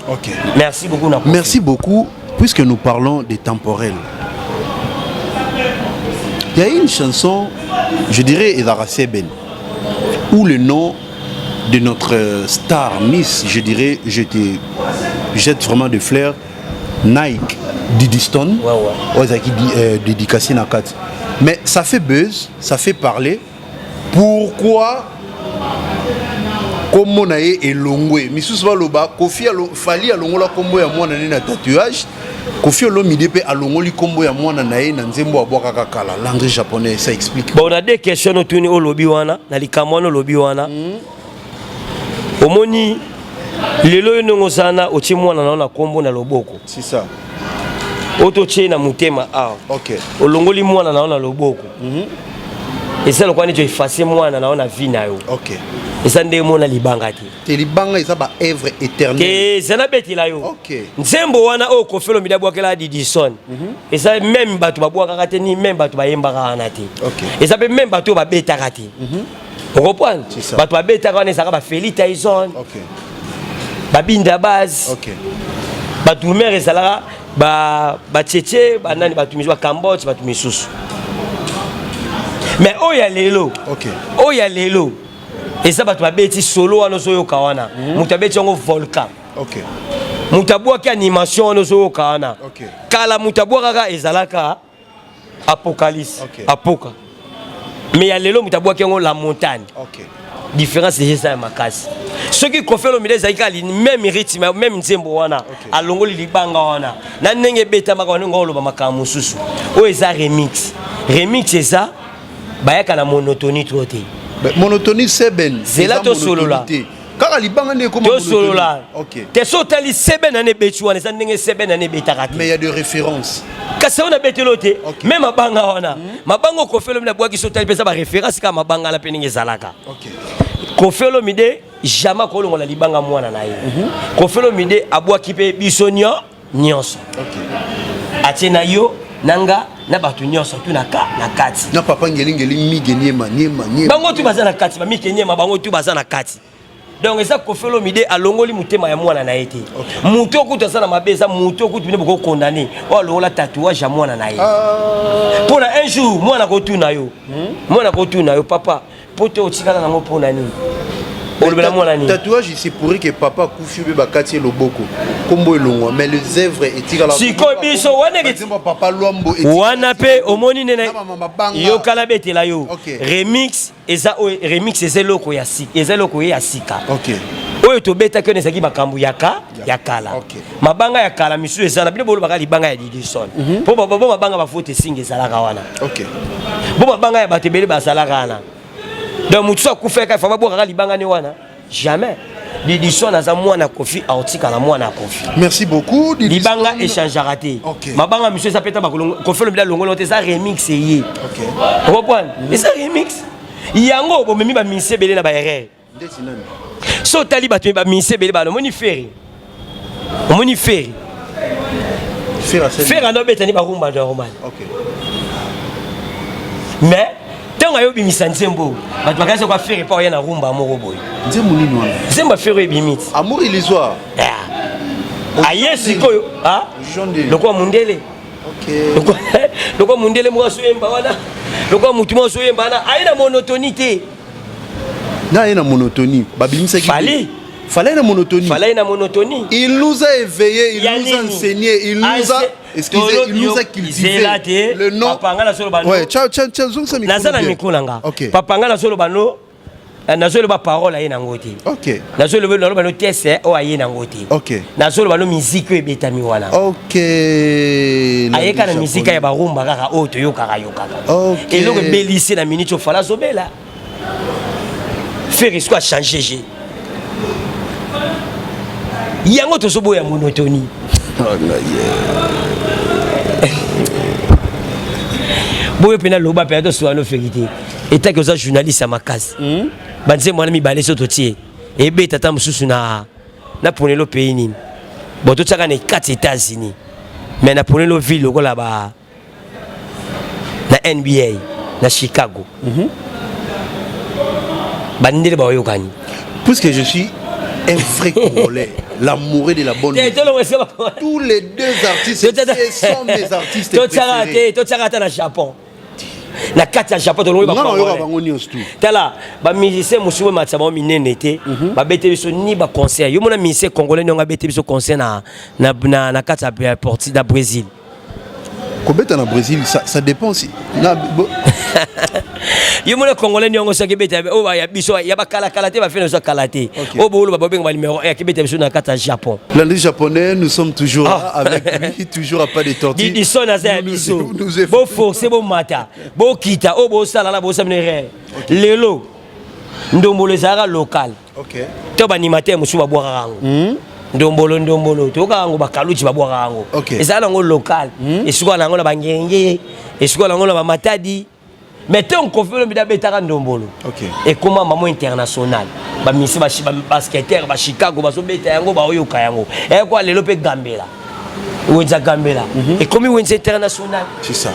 Merci beaucoup na Koffi. Merci beaucoup. Puisque nous parlons des temporels, il y a une chanson, je dirais Ezara Seben, où le nom de notre star Miss, je dirais, je te jette vraiment des fleurs, Nike Didi Stone, oyo ezalaki dédicacé na kati. Mais ça fait buzz, ça fait parler. Pourquoi kombo na ye elongwe? Misusu baloba Koffi Fally alongola kombo ya mwana ne na tatouage, Koffi Olomide mpe alongoli kombo ya mwana na ye na nzembo abwakaka kala, Landry Japonais. Ça explique. Bon, na deux questions otuni, olobi wana na likambo wana olobi wana, omoni lelo yo ndenge ozala na otie mwana na yo na kombo na loboko. C'est ça. Oyo totie na motema awa. Olongoli mwana na yo na loboko, eza lokola neti oefface mwana na yo na vie na yo. Eza ndenge mona libanga te. Te, libanga eza ba œuvre éternelle. Te, eza nabetela yo. Nzembo wana oyo Koffi Olomide abwakela Didison, eza même bato babwakaka te, ni même bato bayembaka wana te. Eza mpe même bato oyo babetaka te. Okomprendre? C'est ça. Bato babetaka wana ezalaka bafeli Tyson, babinda base, bato mare ezalaka batietie, banani, bato misusu, bacambodge, bato misusu. Mais oyo ya lelo, oyo ya lelo eza bato babeti solo wana ozoyoka wana, moto abeti yango volcan. Moto abwaki animation wana ozoyoka wana. Kala moto abwakaka ezalaka Apocalypse. Apoka. Mais ya lelo, moto abwaki yango La Montagne. Différence déjà eza ya makasi. Soki Koffi Olomide ezalaki kaka même rythme, même nzembo wana, alongoli libanga wana na ndenge ebetamaka wana, ndenge oloba makambo mosusu. Oyo eza remix. Remix eza bayaka na monotonie trop te. Monotonie seben. Zela, tosolola. Kaka libanga nde ekoma. Tosolola te. So otali seben ane ebeti wana, eza ndenge seben ane ebetaka te. Mais il y a de références. Kasi wana betelo te. Me mabanga wana, mabanga Koffi Olomide abwaki, so otali mpe eza baréférence kaka mabanga wana mpe ndenge ezalaka. Koffi Olomide jamais akolongola libanga mwana na ye. Koffi Olomide abwaki mpe biso nyonso, atie na yo, na nga, na bato nyonso tu na ka na kati. Na papa Ngelingeli, Mige Niema, Niema, Niema. Bango tu baza na kati, bamike Niema, bango tu baza na kati. Donc eza Koffi Olomide alongoli motema ya mwana na ye te. Motu okutu aza na mabe, eza motu okutu bino bokokondane oyo alongola tatouage ya mwana na ye, mpona un jour mwana kotuna yo, mwana kotuna yo: "Papa, po te otikala nango mpona nini?" Olobela mwana nini? Tatouage, c'est pour que papa akufi mpe bakati ye loboko, kombo elongwa, mais les œuvres etikala. Sikoyo biso wana papa Lwambo. Wana mpe omoni nene yokala betela yo. Remix eza oyo, remix eza eloko ya sika, eza eloko ye ya sika. Oyo tobetaki wana ezalaki makambo ya kala. Mabanga ya kala misusu eza na bino, bolobaka libanga ya Didison mpo bo mabanga bafote esinga ezalaka wana. Bo mabanga ya bato ebele bazalaka wana. Donc motu so akufaka, fa babwakaka libanga ne wana. Jamais Didison aza mwana Koffi, aotikala mwana Koffi. Merci beaucoup. Libanga échangeaka te. Mabanga misusu eza peta, Koffi Olomide alongoli te, eza remix ye. Okomprendre, eza remix yango bomemi bamusiciens ebele na baerreur. So otali bato bamusiciens ebele bana, omoni Ferre, omoni Ferre, Ferre ando abetani barumba normal, mais ntango ayobimisa nzembo, bato bakanisi kwa Ferre mpo oya na rumba moko boye. Nzembo nini wana? Nzembo ya Ferre oyo ebimi ti. Amour illusoire. Aye sikoyo lokola mundele, lokola mundele moko azoyemba wana, lokola mutu moko azoyemba wana, aye na monotonie te. Na ye na monotonie babimisaki. Fally. Fallait na monotonie. Fallait na monotonie. Il nous a éveillé, il nous a enseigné, il nous a, excusez, il nous a cultivé le nom. Papa, nga nazoloba. Ouais, ciao ciao ciao, zongisa micro. Naza na micro na nga. Papa, nga nazoloba no, nazoloba parole aye nango te. Nazoloba, naloba no tese oyo aye nango te. Nazoloba no musique oyo ebetami wana. Ayeka na musique ya barumba kaka oyo toyokaka yokaka. Eloko ebelisi na minute ofala azobela Ferre siko achange je yango, tozoboya monotonie. Boyo mpena loba mpena tosola no feki te, etaki oza journaliste ya makasi. Banzembo wana mibale so totie ebeta ata mosusu na ponelo pays nini. Bon, totiaka na kati États-Unis, mais na ponelo ville lokola ba na NBA na Chicago, bandele baoyokani. Puisque je suis un vrai Congolais, l'amoureux de la bonne musique. Tous les deux artistes, ce sont mes artistes préférés. Totiaka ata na Japon, na kati ya Japon tolongi. Bango nyonso tu. Tala, bamusicien mosusu oyo matisa bango minene te, babete biso ni baconcert. Yo mona musicien congolais ndenge abete biso concert na kati ya porti na Brésil. Kobeta na Brésil, ça dépend si na bo... Yo mona congolais nyongo soki ebeta oyo ya biso ya bakalakala te, bafene biso kala te, oyo booloba babenga banuméro 1, akibeta biso na kati ya Japon. Lundi japonais, nous sommes toujours là avec lui, toujours à pas de tortue. Didison aza ya biso. Boforce, bomata, bokita, oyo bosala na bosala bino erreur. Lelo ndombolo ezalaka local to baanimateur mosusu babwakaka yango. Ndombolo, ndombolo toyokaka yango, bakaluti babwakaka yango. Ezala nango local, esukaka nango na bangenge, esukaka nango na bamatadi. Mais ntango Koffi Olomide abetaka ndombolo, ekoma mamo international. Bamisi basketteur bachicago bazobeta yango, baoyoka yango. Eyakwa lelo mpe gambela, wenza gambela ekomi wenza international. C'est ça.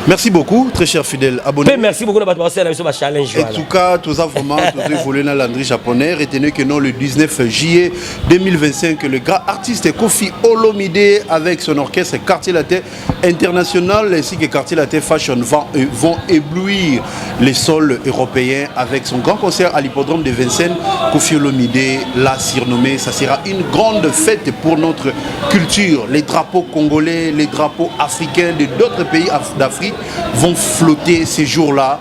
Merci beaucoup, très cher fidèle abonné. Mpe merci beaucoup na bato basala biso bachallenge. En tout cas, tout ça vraiment, tout ça évolué dans Landry japonais. Retenez que non, le 19 juillet 2025, le grand artiste Koffi Olomide avec son orchestre Quartier Latin International ainsi que Quartier Latin Fashion vont éblouir les sols européens avec son grand concert à l'hippodrome de Vincennes. Koffi Olomide l'a surnommé. Ça sera une grande fête pour notre culture. Les drapeaux congolais, les drapeaux africains de d'autres pays d'Afrique vont flotter ces jours-là.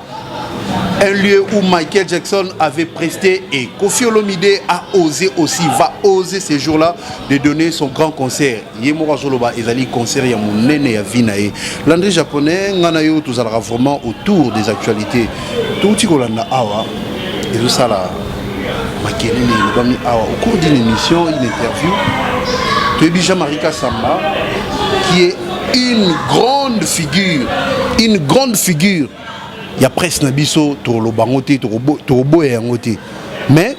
Un lieu où Michael Jackson avait presté et Koffi Olomide a osé aussi, va oser ce jour-là de donner son grand concert. Ye moko azoloba ezali concert ya monene ya vie na ye. Landry Japonais, nga na yo tozalaka vraiment autour des actualités. Touti kolanda awa ezosala makelele elobami awa au cours d'une émission, une interview. Toyebi Jean-Marie Kassamba qui est une grande figure, une grande figure ya presse na biso. Tokoloba yango te, tokoboya yango te, mais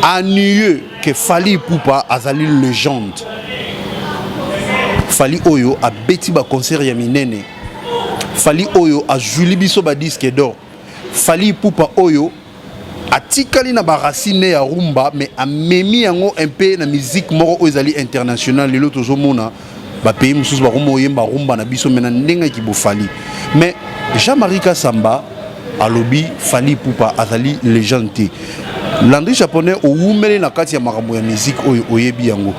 anieux que Fally Ipupa azali légende. Fally oyo abeti baconcert ya minene, Fally oyo azwili biso badisque d'or, Fally Ipupa oyo atikali na baracine ya rumba, mais amemi yango un peu na musique moko oyo ezali international. Lelo tozomona bapays mosusu bakoma oyemba rumba na biso, mais na ndenge ya kibofali. Mais Jean-Marie Kasamba alobi Fally Ipupa azali légende te. Landry Japonais, owumeli na kati ya makambo ya musique oyo, oyebi yango.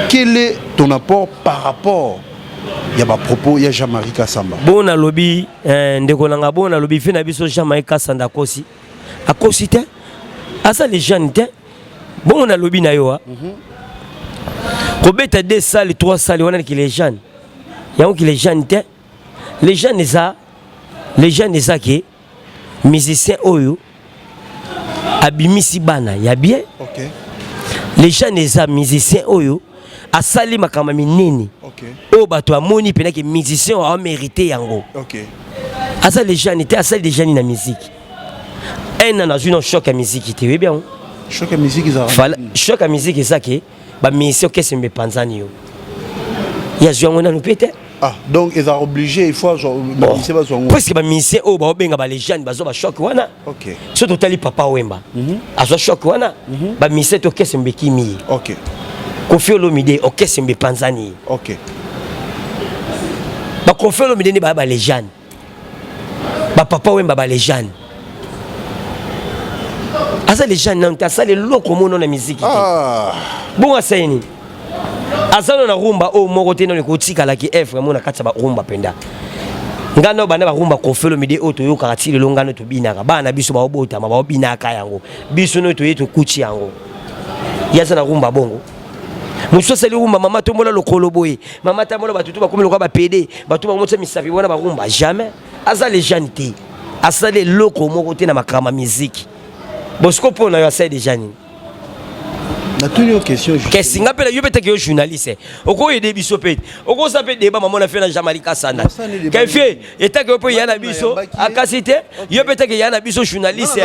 Quel est ton apport par rapport ya bapropos ya Jean-Marie Kasamba? Bongo nalobi, ndeko na nga, bongo nalobi, fe na biso Jean-Marie Kasanda akosi, akosi te, aza légende te. Bongo nalobi na yo, kobeta deux salles, trois salles wana ki légende? Yango ki légende te. Légende eza, légende eza ke musicien oyo abimisi bana ya bien. Légende eza musicien oyo asali makambo minene oyo bato bamoni mpenza ke musicien oyo amérite yango. Aza légende te. Asali légende na musique un an, nazwi na choc ya musique te, oyebi yango. Choc ya musique ezalaka? Choc ya musique eza ke bamusicien okese mbe epanzani, yo ye azwi yango nanu mpe te. Ah, donc ezalaka obligé, il faut bamusicien bazwa yango? Presque bamusicien oyo baobenga balégende bazwa bachoc wana. So totali Papa Wemba, azwa choc wana. Bamusicien te, okese mbe ekimi ye. Koffi Olomide, okese mbe epanzani ye. Bakoffi Olomide nde baya balégende, bapapa Wemba balégende. Aza légende nanu te, asala eloko mono na miziki te. Bongo asali nini? Aza no na rumba oyo moko te nano ekotikalaki evre mo na kati ya barumba mpenza. Ngai no banda barumba Koffi Olomide oyo toyokaka ti lelo, ngai no tobinaka, bana na biso baobotama baobinaka yango, biso no toye tokuti yango. Ye aza na rumba bongo mosusu asali rumba mama tombola lokolo boye, mama tambola, bato to bakomi lokola bapede, bato bakomotisa misapi wana barumba. Jamais aza légende te, asali eloko moko te na makambo ya miziki. Bosiko mpo na yo asali déjà nini? Natuni yo question. Kasi nga mpe na yo mpe teke yo journaliste, okoyede biso mpe okosa mpe débat mama na fe na Jean-Marie Kasanda kefe etake yo mpe ya na biso akasi te. Yo mpe teke ya na biso journaliste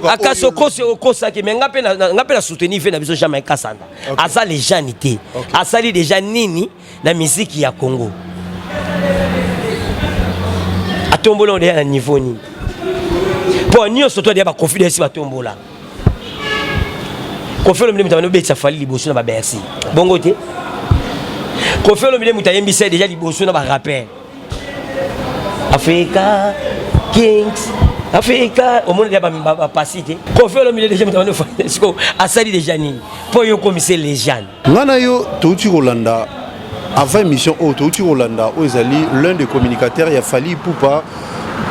akasi okosi, okosaki. Mais nga mpe na soutenir fe na biso Jean-Marie Kasanda, aza légende te. Asali déjà nini na miziki ya Congo? Atombola odeya na niveau nini? Mpo nyonso to adeya baconfidence batombola Koffi Olomide, moto abandi obetisa Fally liboso na baBercy bongo te. Koffi Olomide moto ayembisa déjà liboso na barappeur Africa Kings Africa, omoni deja bapasi te. Koffi Olomide déjà moto abandi. Siko asali déjà nini mpo yo okomise légende? Nga na yo touti kolanda avant émission oyo, touti kolanda oyo ezali l'un des communicateurs ya Fally Ipupa,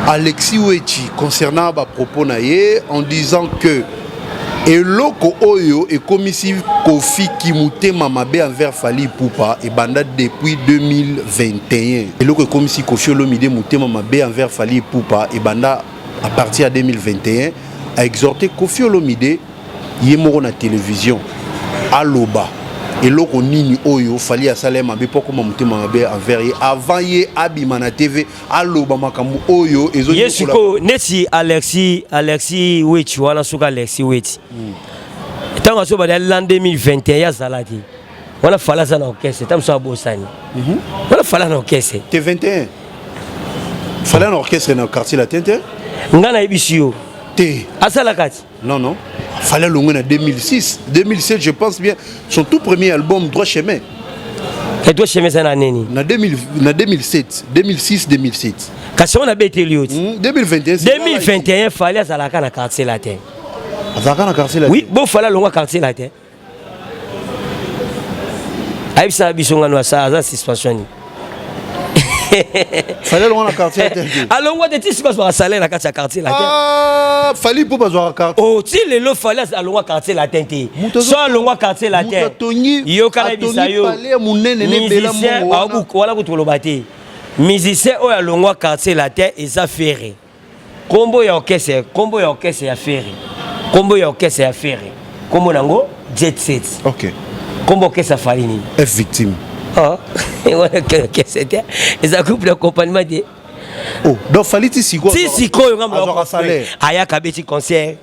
Alexis Wechi, concernant bapropos na ye en disant que eloko oyo ekomisi Koffi kimutema mabe envers Fally Ipupa ebanda depuis 2021. Eloko ekomisi Koffi Olomide motema mabe envers Fally Ipupa ebanda à partir ya 2021. A exhorté Koffi Olomide ye moko na télévision, aloba eloko nini oyo Fally asala ye mabe mpo akóma motema mabe envers ye, avant ye abima na TV aloba makambo oyo. Ye sikoyo neti Alexis Wechi wana, soki Alexis Wechi ntango azobanda l'an 2021, ye azala te wana. Fally aza na orchestre, ntango mosu abosani wana Fally na orchestre. Te, 21 Fally na orchestre na Quartier Latin te. Ngai nayebisi yo. Te. Asalaka ti. Non, Fally alongwe na 2006, 2007, je pense bien, son tout premier album Droit Chemin. Droit Chemin eza na nini? Na 2000, na 2007, 2006, 2007. Kasi wana beteli yo ti. 2021. 2021 Fally azalaka na Quartier Latin. Azalaka na Quartier Latin? Oui, bo Fally alongwa Quartier Latin, ayebisaka biso ngano aza suspension nini. Fally alongwa na Quartier Latin te. Alongwa te, ti si bazwaka salaire na kati ya Quartier Latin. Ah, Fally mpo bazwaka quartier. Oh, ti lelo Fally alongwa Quartier Latin te. So alongwa Quartier Latin, yoka nayebisa yo, palais monene nebela. Musicien wana kutu koloba te. Musicien oyo alongwa Quartier Latin eza Ferre. Kombo ya orchestre, kombo ya orchestre ya Ferre, kombo ya orchestre ya Ferre, kombo nango Jet Set. Kombo orchestre Fally nini? F Victime. Oh, wana orchestre te, eza groupe d'accompagnement te. Oh, donc Fally ti sikoyo ti sikoyo nga azwaka salaire? Ayaka, abeti concert,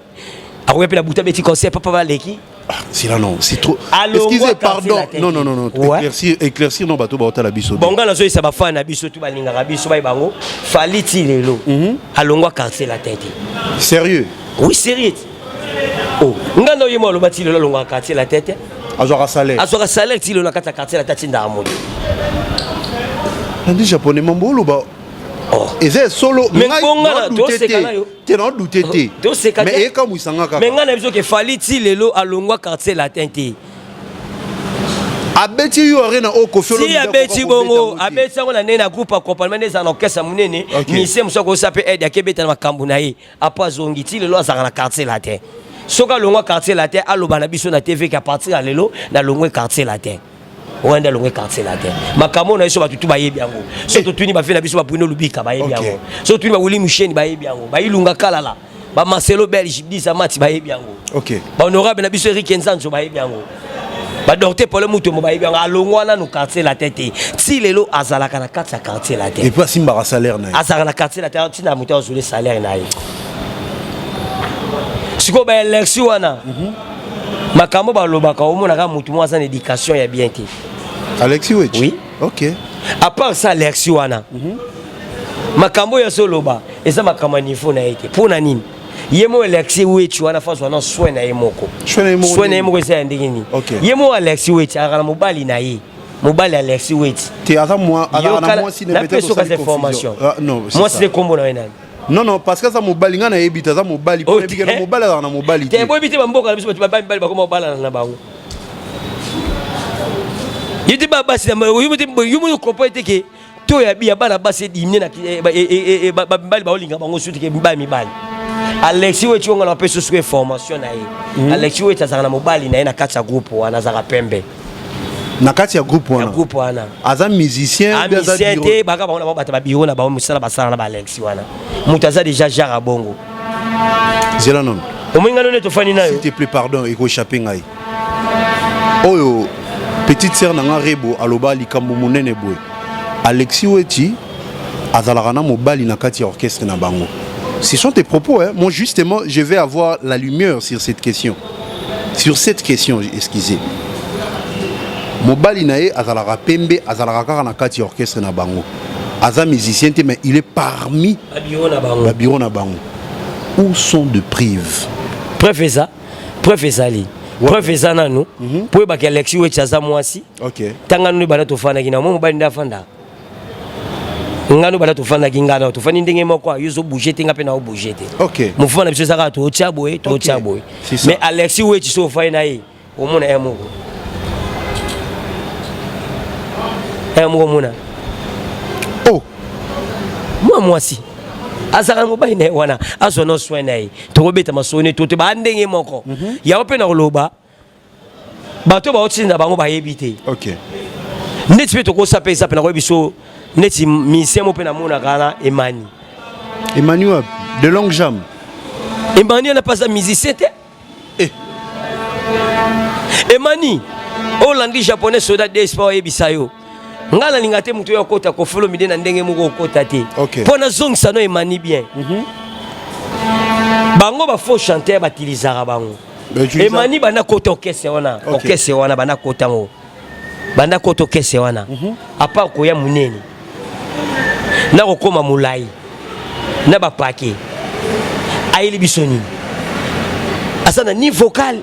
akoya mpe na butu, abeti concert, papa baleki. Ah, c'est là, non, c'est trop. Excusez, pardon. Non, non, non, non. Ouais. Éclaircir, éclaircir, non, bato baotala biso. Bon, nga nazoyesa bafans na biso tu balingaka biso, baye bango Fally ti lelo alongwa Quartier Latin te. Sérieux? Oui, sérieux. Oh, nga na oyemo aloba ti lelo alongwaka Quartier Latin te. Azwaka salaire? Azwaka salaire ti lelo na kati ya Quartier Latin, atindaka moto. Nandi japonais, mambo oloba Oh. eza solo. Mais bonga toseka na yo. Te, na doute te. Toseka. Mais ekamwisanga kaka. Mais nga na biso ke Fally ti lelo alongwa Quartier Latin te. Abeti yo Arena oyo Koffi. Ti abeti bongo, abeti yango na ndenge na groupe accompagnement nde ezala na orchestre monene. Musicien mosusu akosa mpe aide, akebeta na makambo na ye, apo azongi. Ti lelo azalaka na Quartier Latin. Soki alongwa Quartier Latin, aloba na biso na TV ke à partir ya lelo nalongwe Quartier Latin. Wana nde alongwe Quartier Latin. Makambo na biso, bato tu bayebi yango. So totuni bafe na biso, babruno Lubika bayebi yango. So totuni bawili Musheni bayebi yango, bailunga Kalala, bamarcelo Belge Disa Mati bayebi yango. Bahonorable na biso Erik Nzanzo bayebi yango, badocteur Paul Mutombo bayebi yango. Alongwa nanu Quartier Latin te. Ti lelo azalaka na kati ya Quartier Latin. Et puis asimbaka salaire na ye? Azalaka na Quartier Latin, ntina moto azwele salaire na ye. Sikoyo baélection wana, makambo balobaka, omonaka motu moko aza na éducation ya bien te. Alexis Wetch? Oui. À part ça, Alexis wana, makambo oyo azoloba eza makambo ya niveau na ye te. Mpo na nini? Ye moko Alexis Wetch wana, fa azwa na soin na ye moko. Soin na ye moko? Soin na ye moko eza ya ndenge nini? Ye moko Alexis Wetch azalaka na mobali na ye, mobali Alexis Wetch. Te, aza mwa azalaka na mwasi. Napesi okaza information. Mwasi nde kombo na ye nani? Non, non, parce que aza mobali, ngai nayebi te aza mobali. Oh, mpo na mobali, azalaka na mobali. Te, boyebi te. Bamboka na biso, bato babali mibali bakoma kobalana na bango. Ye te, basi yo moko comprendre te ke to ya ya bana basi edimine na bamibali baolinga bango suti ke mibali mibali. Alexis Wetch onga na apesi soki information na ye. Alexis Wetch azalaka na mobali na ye na kati ya groupe wana, azalaka pembe. Na kati ya groupe wana? Ya groupe wana. Aza musicien? Musicien te, baka bango na bango bato babiro na bango, mosala basala na baAlexis wana. Moto aza déjà genre abongo. Zela nono. Omoi nga none tofandi na yo. S'il te plaît, pardon, ekoéchappe ngai. Oyo petite sœur na nga Rebo aloba likambo monene boye: Alexis Wetchi azalaka na mobali na kati ya orchestre na bango. Ce sont tes propos, hein? Moi, justement, je vais avoir la lumière sur cette question, sur cette question, excusez. Mobali na ye azalaka pembe, azalaka kaka na kati ya orchestre na bango, aza musicien te, mais il est parmi babiro na bango. Babiro na bango. Où sont de preuves? Preuve eza, preuve ezali, preuve eza nanu mpo oyebaki Alexis Wetchi aza mwasi. Ntanga nano banda tofandaki na mo mobali nde afandaka ngano. Banda tofandaki ngano, tofandi ndenge moko, yo ozobouge te, nga mpe na obouge te. Mofuma na biso eza kaka tootya boye, tootya boye. Mais Alexis Wetchi, so ofai na ye, omona ye moko, ye moko omona. Oh. Mwa mwasi azalaka mobali na ye wana, azwa no soin na ye. Tokobeta masoni to te, baa ndenge moko. Yango mpe na koloba, bato baotinda bango bayebi te. Neti mpe tokosa mpe eza mpe nakoyebi biso neti musicien mo mpe namonaka wana, Emani. Emmanuel de longue jambe. Emani wana mpe aza musicien te. Eh. Emani olandi japonais soda dspa, oyebisa yo ngai nalinga te moto oyo akota Koffi Olomide na ndenge moko okota te. Mpo nazongisa no Emani bien. Bango bafaux chanteur batilisaka bango. Emani banda kota orchestre wana, orchestre wana banda kota ngo, banda kota orchestre wana, à part koya monene na kokóma molai na bapake, ayeli biso nini? Aza na ni vocal,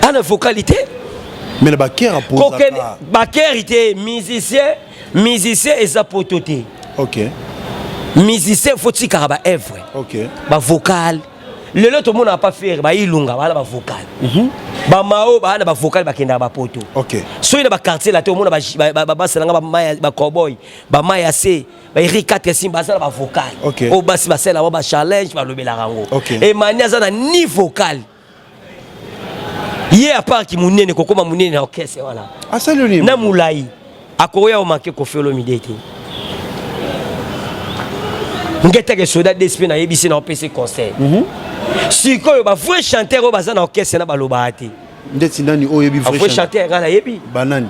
ana vocalité. Mais na bakere apozaka. Bakere te. Musicien, musicien eza poto te. Musicien, faut tikaka baœuvre. Bavocal. Lelo tomonaka pa Ferre, bailunga baa na bavocal, bamao baa na bavocal, bakendaka bapoto. Soki na baquartier la te, omona basalanga bacowboy, bamaya se baeri 4 sim, baza na bavocal oyo basi basala yango, bachallenge, balobelaka yango. Emani aza na ni vocal ye, aparki monene, kokóma monene na orchestre wana. Asali nini? Na molai akoya omake Koffi Olomide te. Ngeteke soda dsp, nayebisi na opesi conseil. Sikoyo bavrai chanteur oyo baza na orchestre na balobaka te. Ndeti nani oyo oyebi? Bavrai chanteur ngai nayebi. Banani?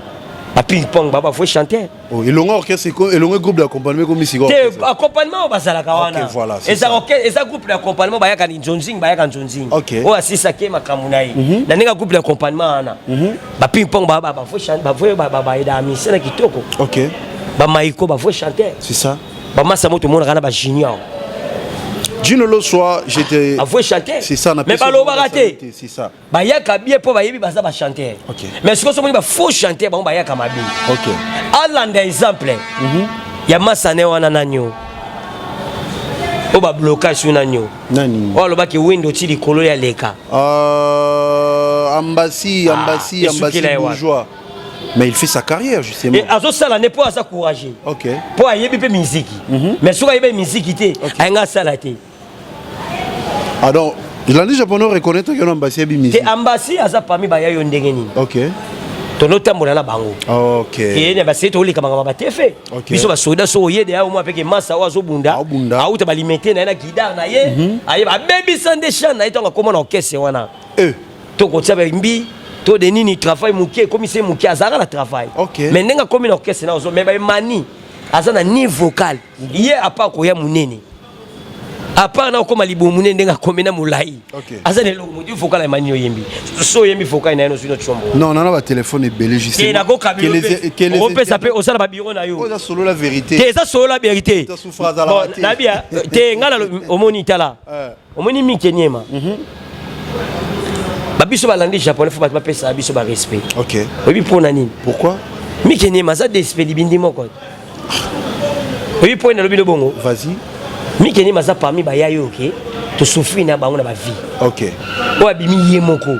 Baping pong, ba bavrai chanteur. Oh, elongo orchestre, elongo groupe d'accompagnement ekomi sika. Te, accompagnement oyo bazalaka wana eza groupe d'accompagnement. Bayaka ni nzonzing, bayaka nzonzing. Oyo asisaki makambo na ye na ndenge ya groupe d'accompagnement wana. Baping pong, bavrai baedaka mise na kitoko. Bamaiko, bavrai chanteur. C'est ça. Bamasa mo tomonaka na bajunior. Gino Loswa, j'étais. Bavrai chanteur. C'est ça. Mais balobaka te. C'est ça. Bayaka bien mpo bayebi baza bachanteur. Mais sikoyo somoni bafaux chanteur, bango bayaka mabe. Alanda exemple ya masane wana, nani o oyo bablocage so, nani o? Nani? Oyo alobaki windo ti likolo ya leka. Ambassi, Ambassi, Ambassi bourgeois. Mais il fait sa carrière justement. Azosala nde mpo aza courageux. Mpo ayebi mpe miziki. Mais soki ayebi miziki te, ayenga asala te. Ah donc, Landry Japonais reconnaître que Ambassi ayebi musique. Te, Ambassi aza parmi baya yo ndenge nini? Tonotambola na bango. Keyene basei, toleka makambo batefe. Biso basoda so oyede ya omwa peke masa oyo azobunda, auta balimete na ye na guidare na ye, ayeba abebisa nde chan na ye ntango akóma na orchestre wana. Tokotia bambi to de nini, travail moke ekomi se moke, azalaka na travail. Mais ndenge akómi na orchestre na ozo, mais baemani aza na ni vocal ye, apa koya monene, apart na okóma libumu monene, ndenge akomi na molai, aza na eloko motu. Vocal emani, oyembi so, oyembi vocal na ye nozwi no tiombo. Non, nana batelefone ebele. Justement, mpe osala babiro na yo. Oza solo la vérité. Te, eza solo la vérité nabia te. Ngai omoni, tala, omoni mike niema, babiso balandi japonais, fo bato bapesaka biso barespect. Oyebi mpo na nini? Pourquoi? Mike niema aza dsp libindi moko. Oyebi mpo nalobi no bongo? Vas-y. Mike niema aza parmi baya yo oke tosouffrir na bango na bavie. Oyo abimi ye moko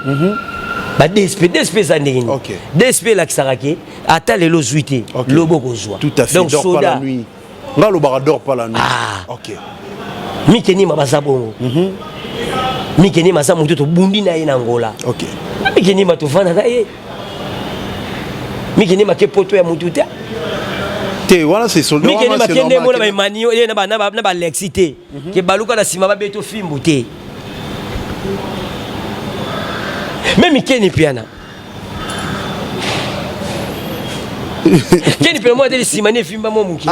ba dsp. DSP eza ndenge nini? DSP elakisaka ke ata lelo ozwi te, lobi okozwa. Tout à fait. Donc dors pas la nuit, nga alobaka dors pas la nuit. Ah. Mike Niema baza bongo. Mike Niema aza motu tobundi na ye na Ngola. Mike Niema tovanda na ye. Mike Niema ke poto ya motu te. Te, wana c'est soldat. Mike Niema kende mona baemani ye na balexi te, ke baluka na nsima babeto fimbu te. Meme Keni Piana, Keni mpe mwa te, nsima ni efimba mwa moke,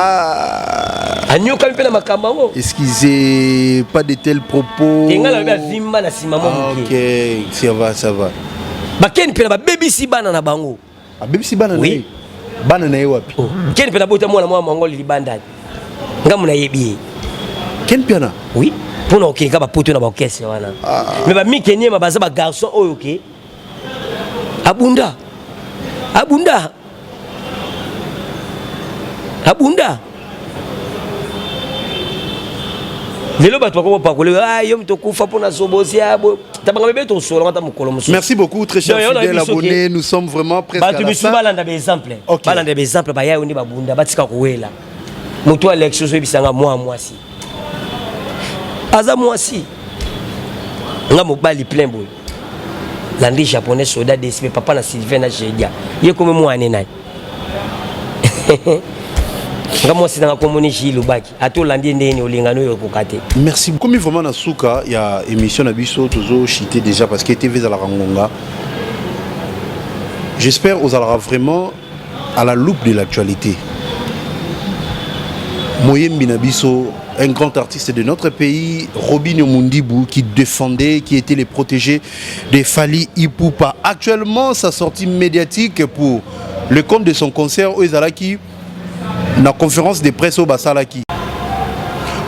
anyokami mpe na makambo yango. Excusez, pas de tels propos. Te, ngai nalobi avimba na nsima mwa moke. Ok, ça va, ça va. Bakeni mpe na babebisi bana na bango. Abebisi bana na ye? Bana na ye wapi? Oh. Keni mpe nabota mwana mwa mongoli libanda, ngambo nayebi ye. Ken Piana? Oui, mpona kokende ka bapoto na baorchestre wana. Mais bamike niema baza bagarçon oyo ke abunda, abunda, abunda. Lelo bato bakoma pakole, ah, yo moto okufa mpona zobozi tabanga bebe, tosolanga ata mokolo mosusu. Merci beaucoup, très cher fidèle abonné, nous sommes vraiment presque à la fin. Bato misusu balanda baexemple, balanda baexemple baya yo nde babunda, batika kowela moto. Alex, ozoyebisanga mwa mwasi aza mwasi, nga mobali plein boye, Landry Japonais, soda dsp, papa na Sylvain na Jedia, ye komi mwana nani? Nga mwasi nanga komoni Ji Lubaki, ata olandi ye ndenge olingani oyo okoka te. Merci. Komi vraiment na suka ya émission na biso, tozo chiter déjà parce que TV ezalaka ngonga. J'espère ozalaka vraiment à la loupe de l'actualité. Moyembi na biso, un grand artiste de notre pays, Robinio Mundibu, qui défendait, qui était le protégé de Fally Ipupa. Actuellement, sa sortie médiatique pour le compte de son concert oyo ezalaki na conférence de presse oyo basalaki.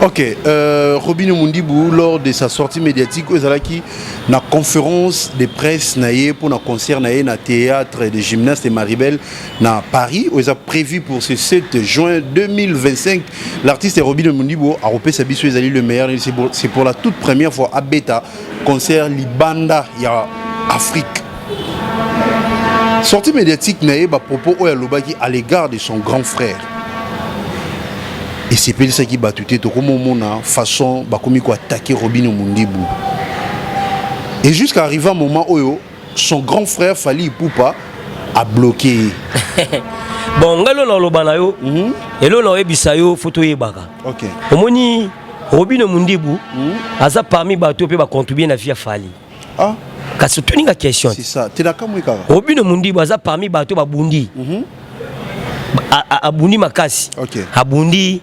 Ok, Robinho Mundibu, lors de sa sortie médiatique, ezalaki na conférence de presse na ye pour na concert na ye na théâtre de gymnaste et Maribel na Paris, oyo eza prévu pour ce 7 juin 2025. L'artiste Robinho Mundibu a repéré biso ezali le meilleur, c'est pour la toute première fois abeta concert libanda ya Afrique. Sortie médiatique na ye, ba propos oyo alobaki à l'égard de son grand frère esepelisaki bato te. Tokomomona façon bakomi koattaquer Robinho Mundibu et jusqu'à arriver un moment oyo son grand frère Fally Ipupa a bloqué ye. Bon, ngai lelo naloba na yo, eloko na oyebisa yo, fo toyebaka. Omoni, Robinho Mundibu aza parmi bato mpe bacontribue na vie ya Fally. Kasi otuninga question. C'est ça, te nakamwi kaka. Robinho Mundibu aza parmi bato babundi, abundi makasi. Abundi,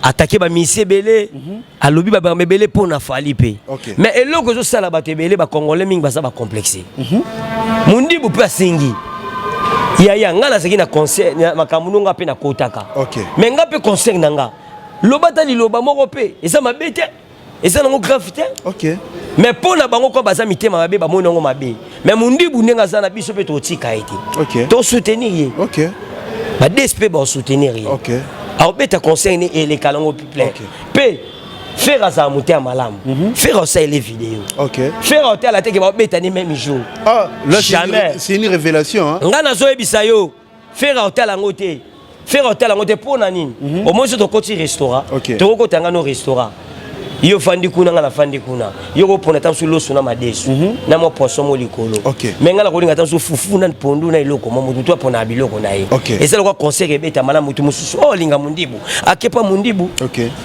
atake bamisi ebele, alobi babamba ebele mpo na Fally mpe. Mais eloko ezosala bato ebele, bacongolais mingi baza bacomplexe. Mundibu mpe asengi yaya, ngai nazalaki na concert na makambo no, nga mpe nakotaka. Mais nga mpe concert na nga, loba ata liloba moko mpe eza mabe te, eza nango grave te. Mais mpo na bango, kwa baza mitema mabe, bamoni yango mabe. Mais Mundibu, ndenge aza na biso mpe, totika ye te. Tosoutenir ye. Badesi mpe baosoutenir ye. Aobeta concert ne eleka nango plein. Mpe Ferre azala motema malamu, Ferre osalele video. Ferre otala teke baobeta ni même jour. Ah, là, c'est Jamais. C'est une révélation, hein? Ngai nazoyebisa yo, Ferre otala yango te, Ferre otala yango te. Mpo na nini? Omoni, so tokoti restaurant, tokokota nga no restaurant, yo fandi kuna, nga nafandi kuna, yo kopona ta mosu loso na madesu na mwa poisson mo likolo. Mais nga nakolinga ta mosu fufu na pondu na eloko mo. Motu apona biloko na ye. Eza lokwa concert ebetama na motu mosusu oyo olinga Mundibu, akepa Mundibu.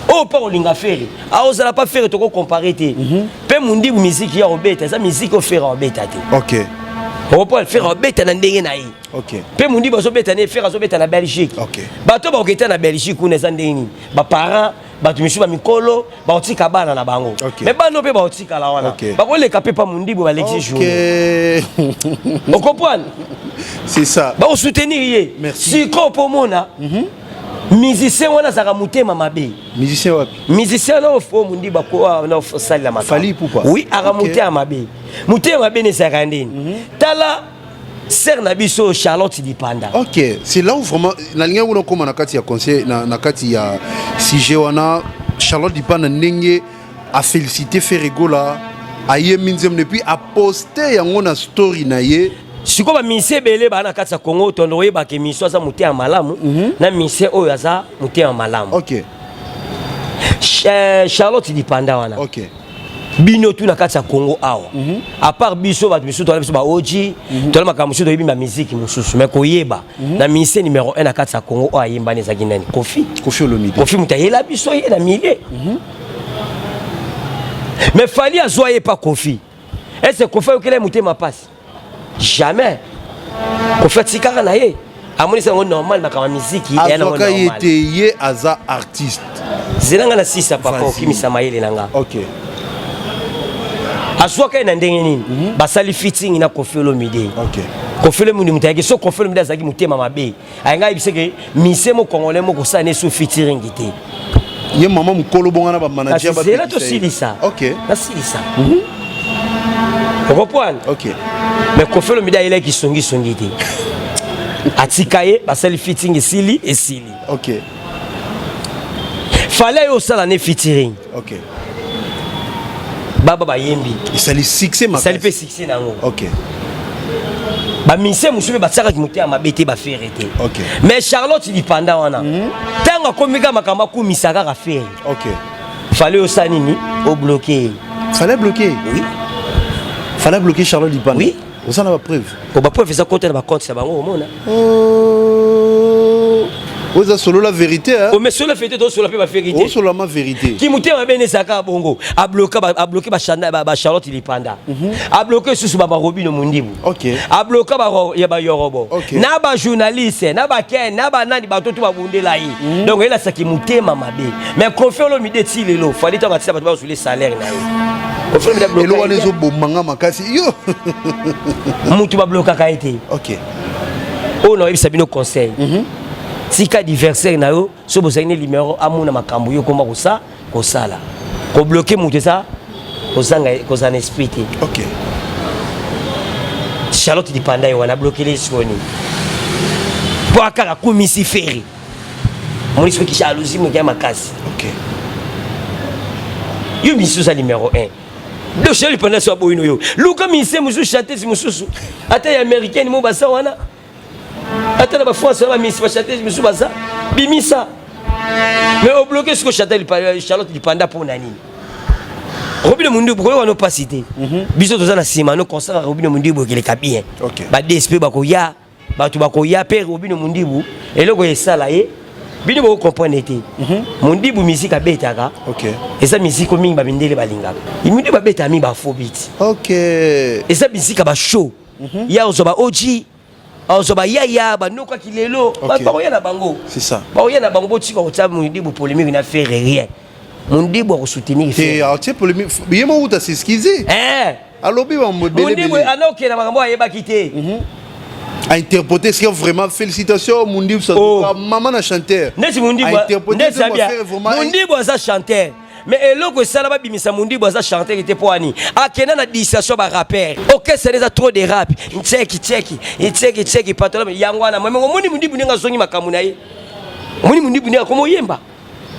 Oyo mpa kolinga Ferre, aozala pa Ferre, tokocomparer te. Mpe Mundibu, miziki ya kobeta eza miziki oyo Ferre aobeta te. Okopoa Ferre aobeta na ndenge na ye. Mpe Mundibu azobeta ne, Ferre azobeta na Belgique. Bato bakoketa na Belgique kuna eza ndenge nini? Baparent, bato misusu, bamikolo bakotika bana na bango. Mais bana mpe bakotikala wana. Bakoleka mpe pa Mundibu, balekisi journée. Ocomprendre? C'est ça. Bakosoutenir ye. Merci. Sikoyo mpo omona musicien wana azalaka motema mabe. Musicien wapi? Musicien na oyo Mundibu na osalela makambo. Fally Ipupa. Oui, aka motema mabe. Motema mabe nesaka ndeni? Tala sœur na biso Charlotte Dipanda. Ok, c'est là où vraiment nalingi kuna koma na kati ya conseil, na kati ya sujet wana. Charlotte Dipanda, ndenge a félicité Ferre Gola, ayembi nzembo et puis aposte yango na story na ye. Sikoyo bamusicien ebele baa na kati ya Congo, tondo oyebaka émission aza motema malamu na musicien oyo aza motema malamu. Charlotte Dipanda wana, bino tu na kati ya Congo awa, à part biso bato misusu toala biso baoji, toala makambo mosusu, toyebi bamiziki mosusu, mais koyeba na musicien numéro 1 na kati ya Congo oyo ayembani ezalaki nani? Kofi. Kofi Olomide. Kofi moto ayela biso ye na milieu. Mais Fally azwa ye pa Kofi. Ese Kofi ayokela ye motema mpasi? Jamais. Kofi atikaka na ye, amonisi yango normal, makambo ya miziki eya nango Azwaka ye normal. te, ye aza artiste. Zela nga na sisa, papa. Vas-y. Okimisa mayele na nga. Azwaka ye na ndenge nini? Basali featuring na Kofi Olomide. Kofi Olomide moto ayaki. So Kofi Olomide azalaki motema mabe, ayenga ayebisa ke mise mo congolais moko kosala ne so featuring te. Ye mama mokolo bonga na bamanager. Kasi zela tosilisa. Nasilisa, okoprendre. Mais Kofi Olomide ayelaki songisongi te, atika ye, basali featuring, esili, esili. Fally aye osala ne featuring. Baba bayembi. Esali succès. Esali mpe succès nango. Bamusicien mosusu mpe batiakaki motema mabe te, baFerre te. Mais Charlotte Lipanda wana, ntango akomi kaka makambo akumisa kaka Ferre, Fally osala nini? Obloquer ye. Fallait bloquer? Oui. Fallait bloquer Charlotte Lipanda? Oui. Osala bapreuve? O bapreuve eza kota na bacompte na bango, omona. Oh, oza solo la vérité, hein? Mais solo vérité, tosola mpe bavérité. Osola ma vérité. Ki motema mabe nde ezalaka bongo. Abloka, abloquer baCharlotte Lipanda, abloquer lisusu babaRobinho Mundibu, abloka ya bayorobo na bajournaliste na baken na banani, bato to babundela ye. Donc elasaki motema mabe. Mais Kofi Olomide, ti lelo Fally ntango atika bato bazwile salaire na ye, Kofi Olomide abloka Eloko wana ye te. Ezobomanga makasi yo. Mutu bablokaka ye te. Oyo naoyebisa bino conseil. Tika adversaire na yo so bozali ne numéro amona makambo yo koma kosa kosala. Ko bloquer moto eza kozanga kozala na esprit te. OK. Charlotte Dipanda ye wana bloquer les soni. Po akaka kumisi Ferre. Moni soki jalousie moto ya makasi. OK. Yo misusu numéro 1. Donc Charlotte Dipanda so aboyi no yo. Luka mise mosusu chanteuse mosusu. Ata ya américaine mo baza wana. Ata na ba France ba misi ba chanteuse mosusu baza. Bimisa. Mais obloquer siko Charlotte Dipanda mpo na nini? Robino Mundibu koyoka no pasi te. Biso toza na nsima no concert ya Robino Mundibu ekeleka bien. Ba DSP bakoya, bato bakoya pe Robino Mundibu eloko esala ye bino boko comprendre te. Mundibu musique abetaka. Eza musique mingi ba mindele balingaka. Mundibu abetaka mingi ba afrobeat. Eza musique ba show. Ya ozwa ba OG, ozwa ba yaya, ba nokaki lelo, bakoya na bango. C'est ça. Bakoya na bango botika kotia Mundibu polémique na faire rien. Mundibu akosoutenir Te atie polémique ye moko uta s'excuser. Eh. Alobi ba mbele. Mundibu anokela makambo ayebaki te. A interprété ce vraiment félicitations Mundibu ça oh. Maman na chanteur. Neti Mundibu. Neti abia. Mundibu aza chanteur. Mais eloko esala babimisa Mundibu aza chanteur te mpo ani akenda na distraction ba rappeur orchestre eza trop de rap ntseki tseki ntseki tseki patola yango wana meme omoni Mundibu ndenge azongi makambo na ye omoni Mundibu ndenge akoma oyemba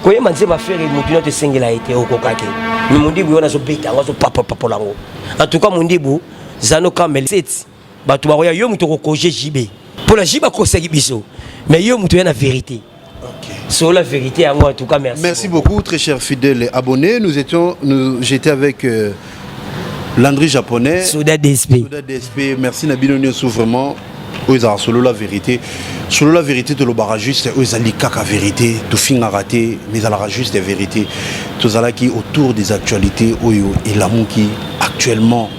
koyemba nzembo afere motu nyonso esengela ye te okoka te mais Mundibu wana azobeta yango azopapapapola yango. En tout cas Mundibu zano kamel seti bato bakoya yo moto okokoge JB mpona JB akosaki biso mais yo moto oya na vérité. Sur la vérité, en tout cas, merci. Merci beaucoup, très chers fidèles abonnés. Nous étions, nous, j'étais avec Landry Japonais. Soda DSP. Soda DSP. Merci Nabino Nyosu, vraiment. Oyo solo la vérité. Solo la vérité, tolobaka juste, oyo ezali kaka vérité, tofingaka te, mais ezalaka juste vérité. Tozalaki autour des actualités oyo elamuki actuellement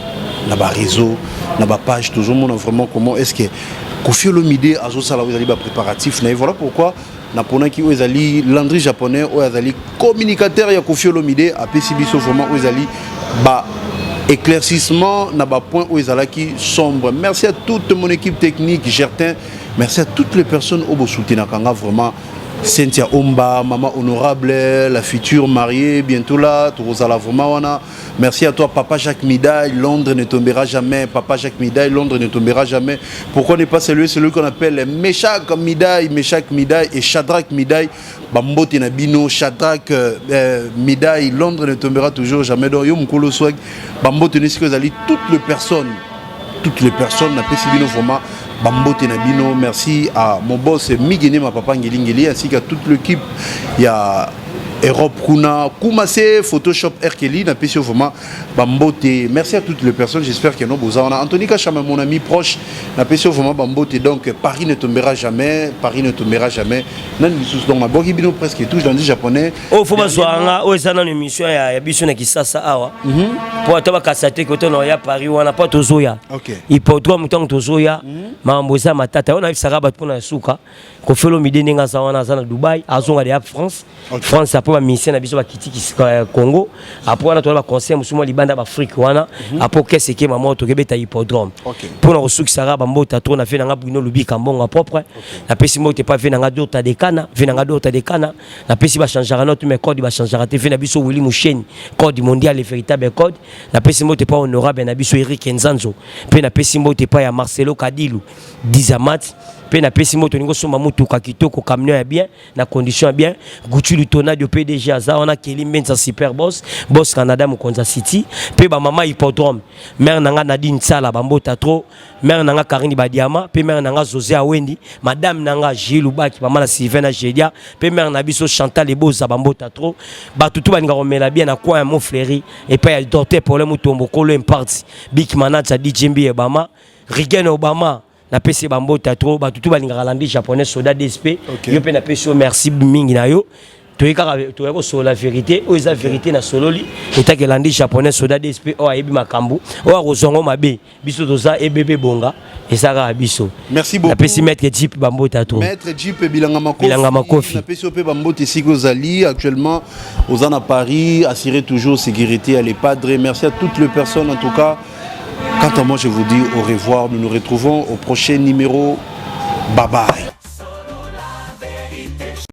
na ba réseau, na ba page, tozomona vraiment comment est-ce que Koffi Olomide azosala oyo ezali ba préparatif na ye. Voilà pourquoi naponaki oyo ezali Landry Japonais, oyo azali communicateur ya Koffi Olomide, apesi biso vraiment oyo ezali ba éclaircissement na ba point oyo ezalaki sombre. Merci à toute mon équipe technique, Gertin. Merci à toutes les personnes oyo bosoutenaka nga vraiment. Cynthia Omba, maman honorable, la future mariée, bientôt là, tozala vraiment wana. Merci à toi, papa Jacques Midaille, Londres ne tombera jamais. Papa Jacques Midaille, Londres ne tombera jamais. Pourquoi ne pas saluer celui qu'on appelle Meshach Midaille, Meshach Midaille et Shadrach Midaille, Bambote na bino, Shadrach Midaille, Londres ne tombera toujours jamais. Donc, yo mukolo swag, Bambote nisiko zali, toutes les personnes, napesi bino vraiment Bambote na bino. Merci à mon boss Miguel, ma papa Ngeli Ngeli, ainsi qu'à toute l'équipe. Il y a Europe kuna Kumase Photoshop Erkeli napesi vraiment bambote. Merci à toutes les personnes, j'espère que non bozana. Anthony Kachama, mon ami proche, napesi vraiment bambote. Donc Paris ne tombera jamais, Paris ne tombera jamais. Nani lisusu donc maboki bino presque tout dans japonais. Oh faut bazwanga oyo eza nano émission ya biso na Kisasa awa. Po ata bakasa te koto na ya Paris wana po tozoya. Hippodrome ntango tozoya makambo eza matata oyo nayebisaka bato mpona ya suka. Koffi Olomide ndenge aza wana aza na Dubai, azonga de France. France apo ba musicien na biso bakiti Congo, apo wana toza ba concert mosusu mwa libanda ba Afrique wana, apo kese ke mama tokebeta hippodrome. Mpona kosukisaka bambota to na vie na nga Bruno Lubika mbongo propre. Napesi mbote pa vie na nga Dorta Dekana, vie na nga Dorta Dekana, napesi ba changeaka no tous mes codes ba changeaka te vie na biso Willy Musheni, code mondial et véritable code. Napesi mbote pa honorable na biso Eric Nzanzo, pe napesi mbote pa ya Marcelo Kadilu Dizamat, pe napesi mbote ningo somba mutuka kitoko camion ya bien na condition ya bien. Gucci Lutonadio PDG aza wana, Kelly Mbenza super boss, boss Canada Mokonza City, pe ba mama hippodrome, mère nanga Nadine Sala bambota trop, mère nanga Karine Badiama, pe mère nanga José Awendi, madame nanga Gilles Lubaki, mama na Sylvain na Jedia, pe mère na biso Chantal Eboza bambota trop, batu tout baninga komela bien na coin ya Montfleury, et pa ya docteur Paulin Mutombo Kolo Imparti, Big Manager DJ Mbi Obama, Rigen Obama, napesi bambota trop, batu tout balingaka Landry Japonais Soda DSP, yo pe napesi yo merci mingi na yo. Toye kaka toye kosolola vérité, oyo eza vérité na sololi, etake Landry Japonais Soda DSP oyo ayebi makambo, oyo akozongo mabe, biso toza ebebe bonga, eza kaka biso. Merci beaucoup. Napesi Maître Jeep bambota trop. Maître Jeep Bilanga Makofi. Bilanga Makofi. Napesi yo pe bambota esika ozali actuellement oza na Paris, assurer toujours sécurité à les padres. Merci à toutes les personnes en tout cas. Quant à moi, je vous dis au revoir. Nous nous retrouvons au prochain numéro. Bye bye.